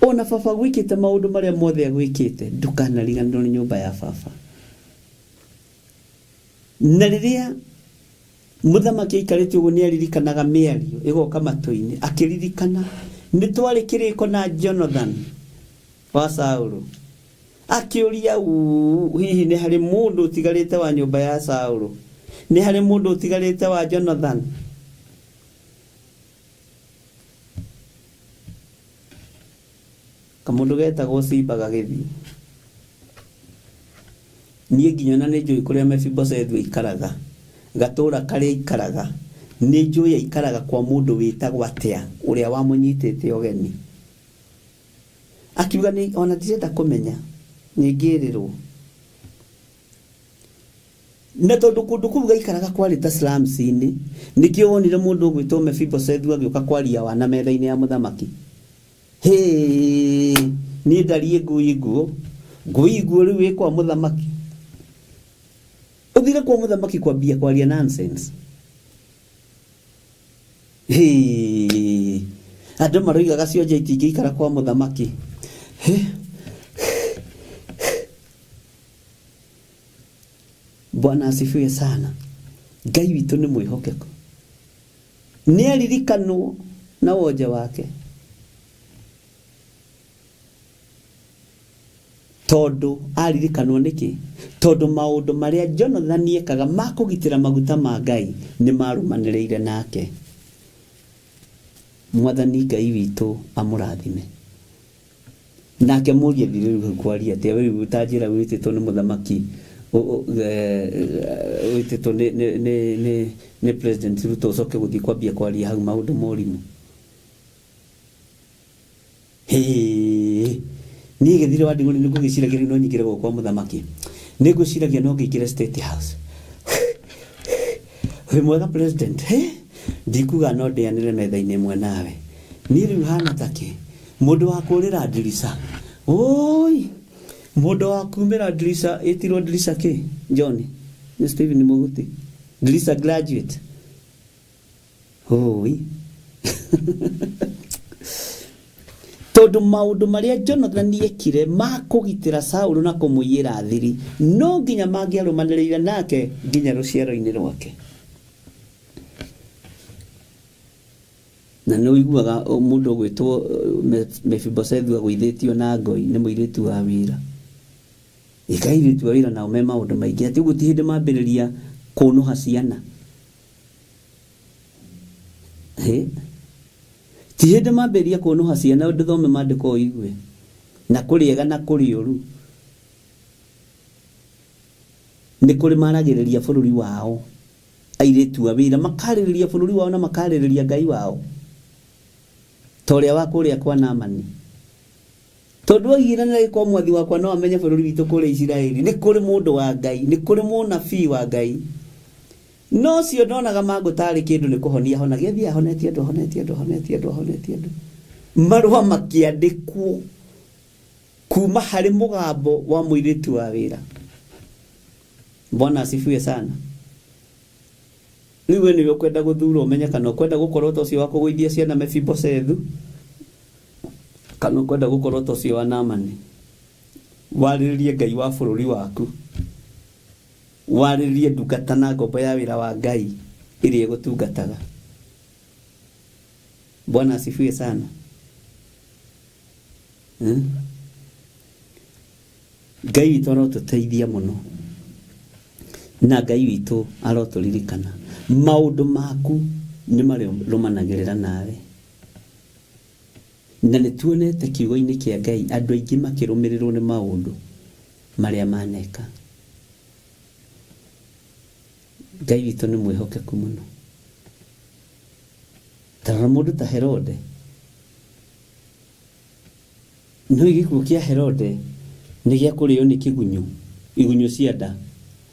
Ona baba gwĩkĩte maũndũ marĩa mothe agwĩkĩte, ndũkanariganĩrwo nĩ nyũmba ya baba. Na rĩrĩa mũthamaki aikarĩte ũguo nĩ aririkanaga mĩario ĩgoka matũ-inĩ, akĩririkana nĩ twarĩ kĩrĩko na Jonathan wa Saũlũ. Akĩũria, uu, hihi nĩ harĩ mũndũ ũtigarĩte wa nyũmba ya Saũlũ? Nĩ harĩ mũndũ ũtigarĩte wa Jonathan? Kamũndũ getagwo Simba gagĩthiĩ. Niĩ nginya ona nĩ njũĩ kũrĩa Mefiboshethu aikaraga, gatũũra karĩa aikaraga, nĩ njũĩ aikaraga kwa mũndũ wĩtagwo atĩa, ũrĩa wamũnyitĩte ũgeni. Akiuga nĩ ona ndirenda kũmenya, nĩ ngĩrĩrwo. Na tondũ kũndũ kũu gaikaraga kwarĩ ta slums-inĩ, nĩkĩo wonire mũndũ ũgwĩtwo Mefiboshethu agĩũka kwaria wana metha-inĩ ya mũthamaki. Hĩ, niĩ ndariĩ ngui nguũ, ngui nguũ rĩu ĩ kwa mũthamaki. Ũthire kwa mũthamaki kwambia kwaria nonsense. Hĩ, andũ maroigaga cionje itingĩikara kwa mũthamaki. Hĩ, Bwana asifiwe sana. Ngai witũ nĩ mwĩhokeku. Nĩ aririkanwo na wonje wake. Tondũ aririkanwo nĩkĩ? Tondũ maũndũ marĩa Jonathan ekaga ma kũgitĩra maguta ma Ngai nĩ marũmanĩrĩire nake. Mwathani Ngai witũ amũrathime. Nake mũrie thirĩ rĩu hau kwaria atĩa we rĩu ta njĩra wĩtĩtwo nĩ mũthamaki wĩtĩtwo nĩ nĩ nĩ nĩ nĩ President Ruto ũcoke gũthiĩ kwambia kwaria hau maũndũ morimũ. Hĩĩ, niĩ gĩthire wa ndigũri nĩ ngũgĩciragia rĩu no nyingĩre gũkũ kwa mũthamaki. Nĩ ngwĩciragia no ngĩingĩre State House. Wĩ mwega President, hĩ, ndikuga no ndĩanĩre metha-inĩ ĩmwe nawe. Niĩ rĩu hana takĩ? Mũndũ wa kũrĩra ndirica. Ũũi, mũndũ wa kumĩra ndirica, ĩtirwo ndirica kĩ? John, nĩ Stephen Mũguti. Ndirica graduate. Ũũi. Tondũ maũndũ marĩa Jonathani ekire ma kũgitĩra Saulu na kũmũiyĩra thiri no nginya mangĩarũmanĩrĩire nake nginya rũciaro-inĩ rwake. Na nĩ ũiguaga mũndũ ũgwĩtwo Mefiboshethu agũithĩtio na ngoi nĩ mũirĩtu wa wĩra. Ĩka airĩtu a wĩra nao me maũndũ maingĩ atĩ ũguo ti hĩndĩ mambĩrĩria kũnũha ciana. Hĩ? Ti hĩndĩ mambĩrĩria kũnũha ciana ndũthome maandĩko ũigue. Na kũrĩ ega na kũrĩ ũru. Nĩ kũrĩ maragĩrĩria bũrũri wao. Airĩtu a wĩra makarĩrĩria bũrũri wao na makarĩrĩria Ngai wao. Ta ũrĩa wa kũrĩa kwa Naamani. Tondũ oigire na rĩko mwathi wakwa no amenye bũrũri witũ kũrĩa Isiraeli nĩ kũrĩ mũndũ wa Ngai, nĩ kũrĩ mũnabii wa Ngai. No ũcio ndonaga mangũ tarĩ kĩndũ nĩ kũhonia ahonagia, athiĩ ahonetie andũ, ahonetie andũ, ahonetie andũ, ahonetie andũ. Marũa makĩandĩkwo kuma harĩ mũgambo wa mũirĩtu wa wĩra. Bwana asifiwe sana. Rĩu we nĩwe ũkwenda gũthura ũmenye kana ũkwenda gũkorwo ta ũcio wa kũgũithia ciana Mefiboshethu kana ũkwenda gũkorwo ta ũcio wa Naamani. Warĩrĩrie Ngai wa bũrũri waku. Warĩrĩrie ndungata na ngombo ya wĩra wa Ngai ĩrĩa ĩgũtungataga. Bwana asifiwe sana. Hmm? Ngai witũ arotũteithia mũno na Ngai witũ arotũririkana. Maũndũ maku nĩ marĩrũmanagĩrĩra nawe. Na nĩ tuonete kiugo-inĩ kĩa Ngai andũ aingĩ makĩrũmĩrĩrwo nĩ maũndũ marĩa maneka. Ngai witũ nĩ mwĩhokeku mũno. Ta rora mũndũ ta Herode. No gĩkuũ kĩa Herode nĩ gĩa kũrĩo nĩ kĩgunyũ, igunyũ cia nda,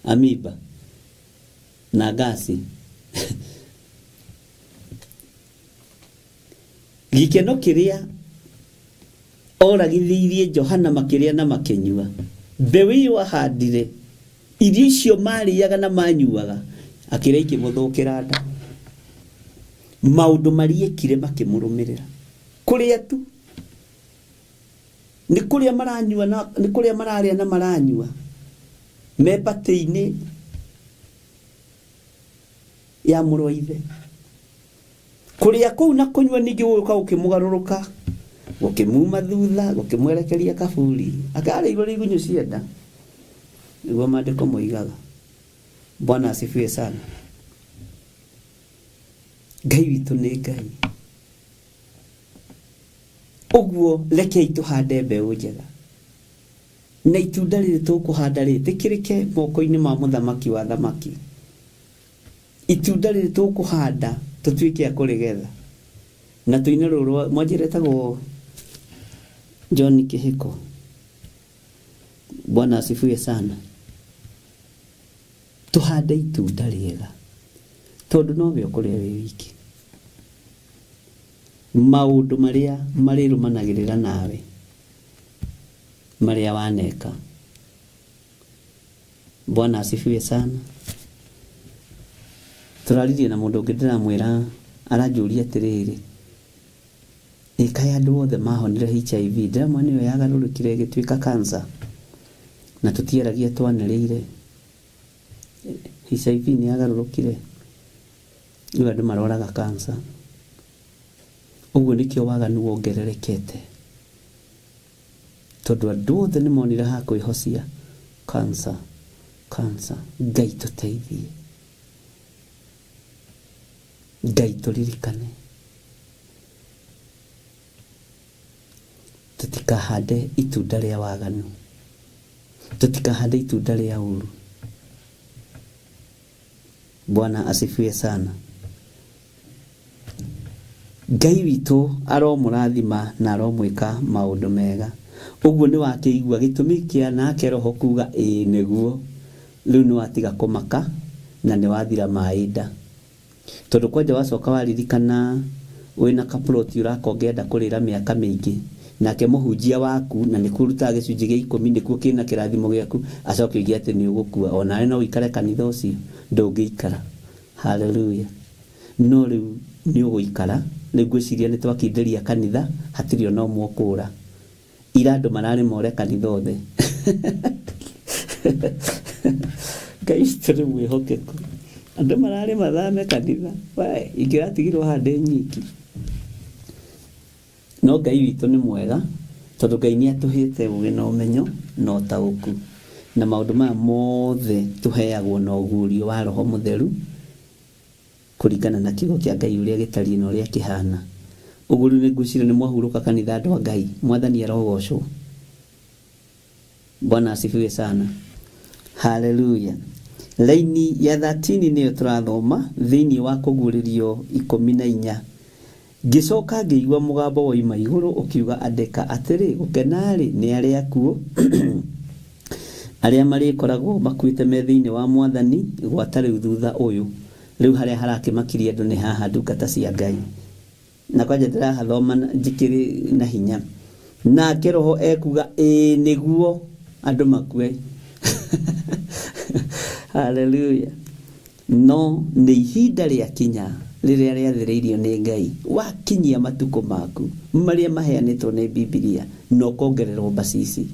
amoeba, na ngasi. Gĩkeno kĩrĩa oragithĩirie Johana makĩrĩa na makĩnyua, mbeũ ĩyo ahandire, irio icio marĩaga na manyuaga, akĩrĩa ikĩmũthũkĩra nda. Maũndũ marĩa ekire makĩmũrũmĩrĩra. Kũrĩa tu. Nĩ kũrĩa maranyua na nĩ kũrĩa mararĩa na maranyua. Me batĩ-inĩ ya mũrũ wa ithe. Kũrĩa kũu na kũnyua ningĩ gũgĩũka gũkĩmũgarũrũka, gũkĩmuma thutha, gũkĩmwerekeria kaburi. Akarĩirwo nĩ igunyũ cia nda. Nĩguo maandĩko moigaga. Bwana asifiwe sana. Ngai witũ nĩ Ngai. Ũguo rekei tũhande mbeũ njega, na itunda rĩrĩ tũkũhanda rĩtĩkĩrĩke moko-inĩ ma Mũthamaki wa athamaki. Itunda rĩrĩ tũkũhanda tũtuĩke a kũrĩgetha. Na tũine rũrũ rwa, mwanjĩra etagwo John Kĩhĩko. Bwana asifiwe sana. Tũhande itunda rĩega, tondũ nowe ũkũrĩa wĩ wiki. Maũndũ marĩa marĩrũmanagĩrĩra nawe, marĩa waneka. Bwana asifiwe sana. Tũraririe na mũndũ ũngĩ ndĩramwĩra aranjũria atĩrĩrĩ, ĩ kaĩ andũ othe mahonire HIV? Ndĩramwĩra nĩyo yagarũrũkire ĩgĩtuĩka cancer na tũtiaragia twanĩrĩire. HIV nĩ yagarũrũkire. Rĩu andũ marwaraga cancer. Ũguo nĩkĩo waganu wongererekete. Tondũ andũ othe nĩ monire ha kwĩhocia cancer, cancer. Ngai tũteithie. Ngai tũririkane. Tũtikahande itunda rĩa waganu, tũtikahande itunda rĩa ũru. Bwana asifiwe sana. Ngai witũ aromũrathima na aromwĩka maũndũ mega. Ũguo nĩ wakĩigua gĩtũmi kĩa nake roho kuga ĩĩ nĩguo. Rĩu nĩ watiga kũmaka na nĩ wathira maĩ nda. Tondũ kwanja wacoka waririkana wĩna kaploti ũrakongenda kũrĩra mĩaka mĩingĩ, nake mũhunjia waku na nĩkuo ũrutaga gĩcunjĩ gĩa ikũmi, nĩkuo kĩna kĩrathimo gĩaku, acoke oige atĩ nĩ ũgũkua. Onawe no ũikare kanitha ũcio? Ndũngĩikara. Haleluya. No rĩu nĩ ũgũikara. Rĩu ngwĩciria nĩ twakindĩria kanitha, hatirĩ ona ũmwe ũkũra. Ira andũ mararĩ more kanitha othe. Ngai witũ nĩ mwĩhokeku. Andũ mararĩ mathame kanitha. We, ingĩratigirwo haha ndĩ nyiki. No Ngai witũ nĩ mwega, tondũ Ngai nĩ atũhĩte ũgĩ na ũmenyo na ũtaũku. Na maũndũ maya mothe tũheagwo na ũguũrio wa Roho Mũtheru, kũringana na kiugo kĩa Ngai ũrĩa gĩtariĩ na ũrĩa kĩhana. Ũguo rĩu nĩ ngwĩciria nĩ mwahurũka kanitha andũ a Ngai. Mwathani arogocwo. Bwana asifiwe sana. Haleluya. Laini ya 13 nĩyo tũrathoma thĩinĩ wa Kũguũrĩrio 14. Ngĩcoka ngĩigua mũgambo woima igũrũ ũkiuga, andĩka atĩrĩ, gũkena-rĩ nĩ arĩa akuũ arĩa marĩkoragwo makuĩte me thĩinĩ wa Mwathani gwata rĩu thutha ũyũ. Rĩu harĩa harakĩmakirie andũ nĩ haha, ndungata cia Ngai. Na kwanja ndĩrahathoma njikĩrĩ na hinya. Nake roho ekuga ĩĩ nĩguo andũ makue. Haleluya. No nĩ ihinda rĩakinya rĩrĩa rĩathĩrĩirio nĩ Ngai, wakinyia matukũ maku marĩa maheanĩtwo nĩ Bibilia na ũkongererwo mbacici,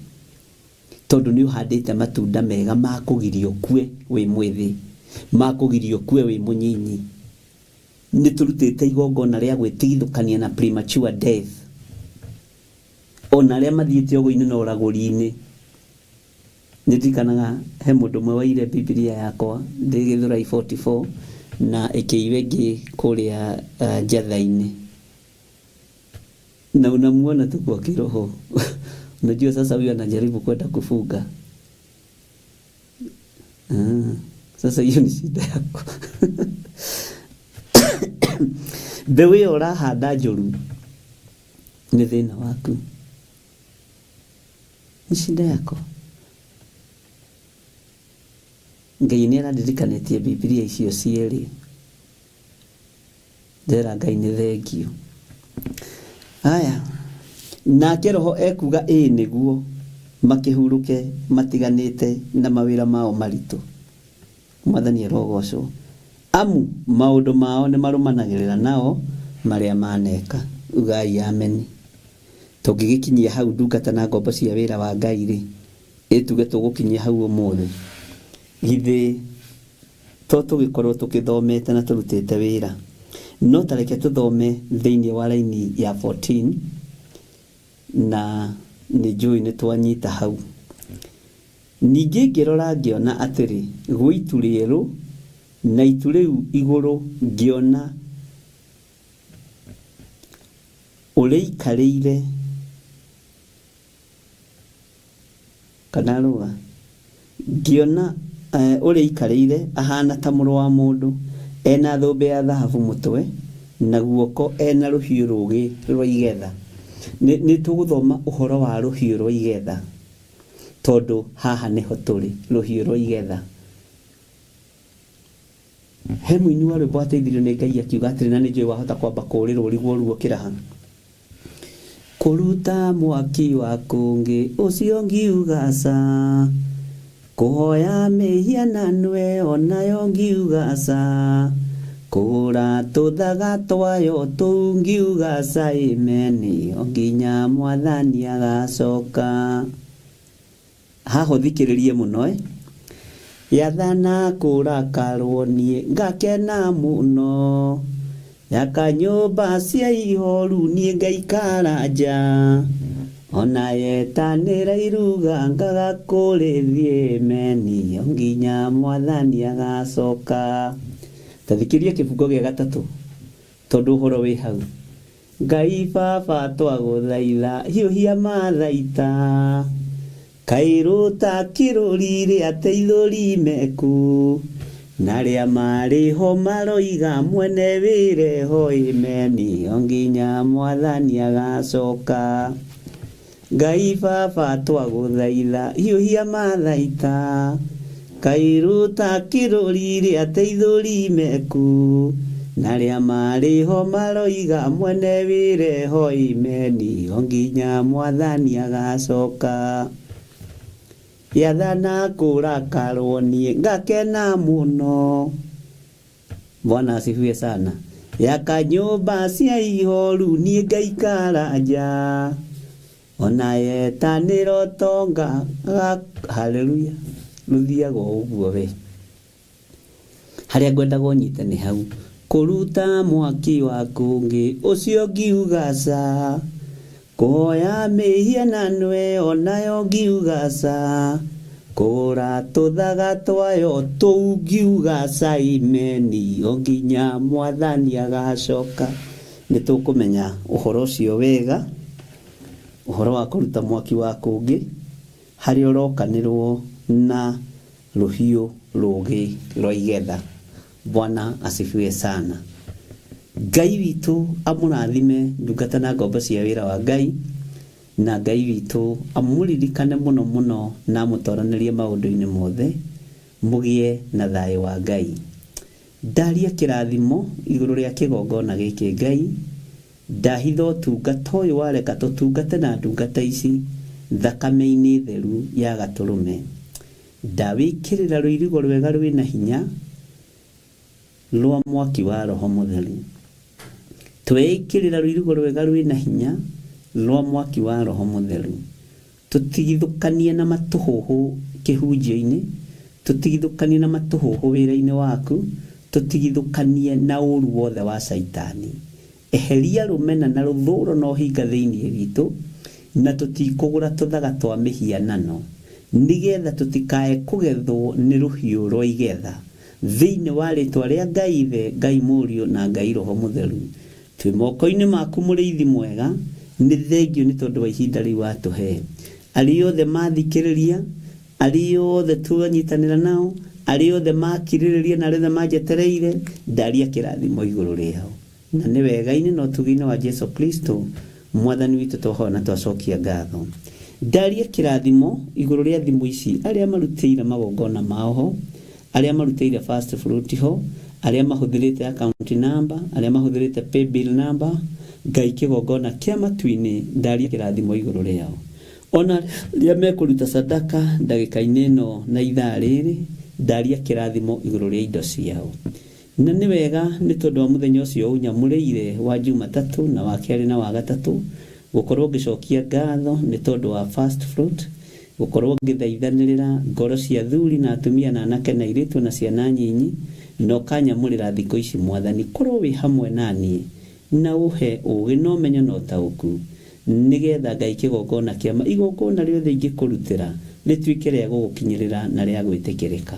tondũ nĩ ũhandĩte matunda mega ma kũgiria ũkue wĩ mwĩthĩ, ma kũgiria ũkue wĩ mũnyinyi. Nĩ tũrutĩte igongona rĩa gwĩtigithũkania na premature death. Ona arĩa mathiĩte ũgũinĩ na ũragũri-inĩ. Nĩ ndirikanaga he mũndũ ũmwe waire Bibilia yakwa ndĩ Gĩthũrai 44 na ĩkĩiywo ĩngĩ kũrĩa njatha-inĩ. Na unamuona tu kwa kiroho. Unajua sasa huyu anajaribu kwenda kufunga. Sasa hiyo ni shida yako. Mbeũ ĩyo ũrahanda njũru nĩ thĩna waku. Ni shida yako. Ngai nĩ arandirikanĩtie Bibilia icio cierĩ. Ndĩrera Ngai nĩ thengio. Aya, nake roho ekuga ĩĩ nĩguo makĩhurũke matiganĩte na mawĩra mao maritũ. Mwathani arogocwo. Amu maũndũ mao nĩ marũmanagĩrĩra nao marĩa maneka. Ugai ameni. Tũngĩgĩkinyia hau ndungata na ngombo cia wĩra wa Ngai rĩ, ĩ tuge tũgũkinyia hau ũmũthĩ. Githĩ to tũgĩkorwo tũkĩthomete na tũrutĩte wĩra. No ta reke tũthome thĩinĩ wa raini ya 14 na nĩ njũĩ nĩ twanyita hau. Ningĩ ngĩrora ngĩona atĩrĩ, gwĩ itu rĩerũ, na itu rĩu igũrũ ngĩona ũrĩikarĩire kana rũa, ngĩona ũrĩikarĩire ahana ta mũrũ wa mũndũ, ena thũmbĩ ya thahabu mũtwe, na guoko ena rũhiũ rũũgĩ rwa igetha. Nĩ tũgũthoma ũhoro wa rũhiũ rwa igetha, tondũ haha nĩho tũrĩ, rũhiũ rwa igetha. He mũini wa rwĩmbo wateithirio nĩ Ngai akiuga atĩrĩ, na nĩ njũĩ wahota kwamba kũũrĩrwo ũrigwo ruo kĩraha. Kũruta mwaki wa kũngĩ ũcio ngiuga ca, kũhoya mĩhianano ĩyo nayo ngiuga ca, kũgũra tũthaga twayo tũu ngiuga ca, ĩmeni o nginya Mwathani agacoka. Haha ũthikĩrĩrie mũno. Yathana kũrakarwo niĩ ngakena mũno, yaka nyũmba cia ihoru niĩ ngaikara nja, ona yetanĩra iruga ngaga kũrĩthiĩ meni o nginya Mwathani agacoka. Ta thikĩrĩria kĩbungo gĩa gatatũ tondũ ũhoro wĩ hau. Ngai baba twagũthaitha hiũhia mathaita kairũ ta kĩrũri rĩa teithũri meku na arĩa marĩ ho maroiga mwene wĩre ho imeni o nginya mwathani agacoka. Ngai baba twagũthaitha hiũhia mathaita kairũ ta kĩrũri rĩa teithũri meku na arĩa marĩ ho maroiga mwene wĩre ho imeni o nginya mwathani agacoka. Yathana kũrakarwo niĩ ngakena mũno. Bwana asifiwe sana. Yaka nyũmba cia ihoru niĩ ngaikara nja ona yetanĩro tonga. Haleluya. Rũthiaga o ũguo we. Harĩa ngwendaga ũnyite nĩ hau. Kũruta mwaki wa kũngĩ ũcio ngiuga ca, kũhoya mĩhianano ĩyo nayo ngiuga ca, kũgũra tũthaga twayo tũu ngiuga ca imeni o nginya mwathani agacoka. Nĩ tũkũmenya ũhoro ũcio wega, ũhoro wa kũruta mwaki wa kũngĩ harĩa ũrokanĩrwo na rũhiũ rũgĩ rwa igetha. Bwana asifiwe sana. Ngai witũ amũrathime ndungata na ngombo cia wĩra wa Ngai, na Ngai witũ amũririkane mũno mũno na amũtoranĩrie maũndũ-inĩ mothe, mũgĩe na thayũ wa Ngai. Ndaria kĩrathimo igũrũ rĩa kĩgongona gĩkĩ Ngai, ndahitha ũtungata ũyũ wareka tũtungate na ndungata ici thakame-inĩ theru ya gatũrũme. Ndawĩkĩrĩra rũirigo rwega rwĩna hinya rwa mwaki wa Roho Mũtheru. Tweĩkĩrĩra rũirigo rwega rwĩna hinya rwa mwaki wa Roho Mũtheru. Tũtigithũkanie na matũhũhũ kĩhunjio-inĩ, tũtigithũkanie na matũhũhũ wĩra-inĩ waku, tũtigithũkanie na ũru wothe wa Caitani. Eheria rũmena na rũthũro na ũhinga thĩinĩ witũ, na tũtikũgũra tũthaga twa mĩhianano, nĩgetha tũtikae kũgethwo nĩ rũhiũ rwa igetha. Thĩinĩ wa rĩtwa rĩa Ngai Ithe, Ngai Mũriũ na Ngai Roho Mũtheru. Twĩ moko-inĩ maku mũrĩithi mwega, nĩ thengio nĩ tondũ wa ihinda rĩu watũhe. Arĩa othe mathikĩrĩria, arĩa othe twanyitanĩra nao, arĩa othe makirĩrĩria na arĩa othe manjetereire, ndaria kĩrathimo igũrũ rĩao. Na nĩ wega-inĩ na ũtugi-inĩ wa Jesu Kristo mwathani witũ twahoya na twacokia ngatho. Ndaria kĩrathimo igũrũ rĩa thimũ ici, arĩa marutĩire magongona mao ho, arĩa marutĩire first fruit ho, arĩa mahũthĩrĩte account number, arĩa mahũthĩrĩte paybill number, Ngai kĩgongona kĩa matu-inĩ ndaria kĩrathimo igũrũ rĩao. Ona rĩrĩa mekũruta sadaka ndagĩka-inĩ ĩno na ithaa rĩrĩ, ndaria kĩrathimo igũrũ rĩa indo ciao. Na nĩ wega nĩ tondũ wa mũthenya ũcio ũnyamũrĩire wa Jumatatũ na wa kerĩ na wa gatatũ, gũkorwo ngĩcokia ngatho nĩ tondũ wa first fruit, gũkorwo ngĩthaithanĩrĩra ngoro cia athuri na atumia na anake na airĩtu na ciana nyinyi, na ũkanyamũrĩra thikũ ici mwathani, korwo wĩ hamwe na niĩ na ũhe ũgĩ na ũmenyo na ũtaũku, nĩgetha Ngai kĩgongona kĩa igongona rĩothe ingĩkũrutĩra rĩtuĩke rĩa gũgũkinyĩrĩra na rĩa gwĩtĩkĩrĩka.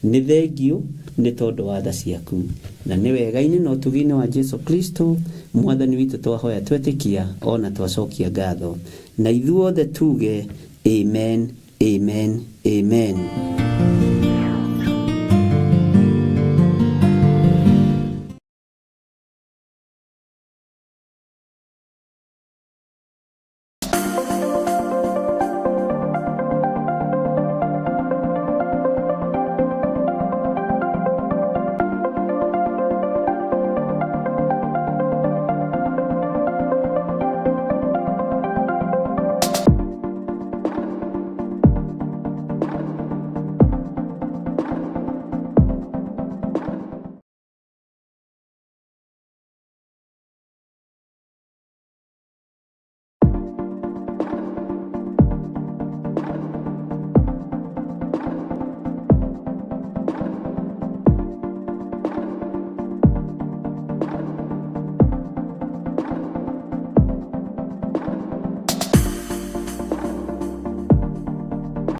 Nĩ thengio nĩ tondũ wa tha ciaku, na nĩ wega-inĩ na ũtugi-inĩ wa Jesu Kristo mwathani witũ twahoya twetĩkia ona twacokia ngatho, na ithuothe tuge amen, amen, amen.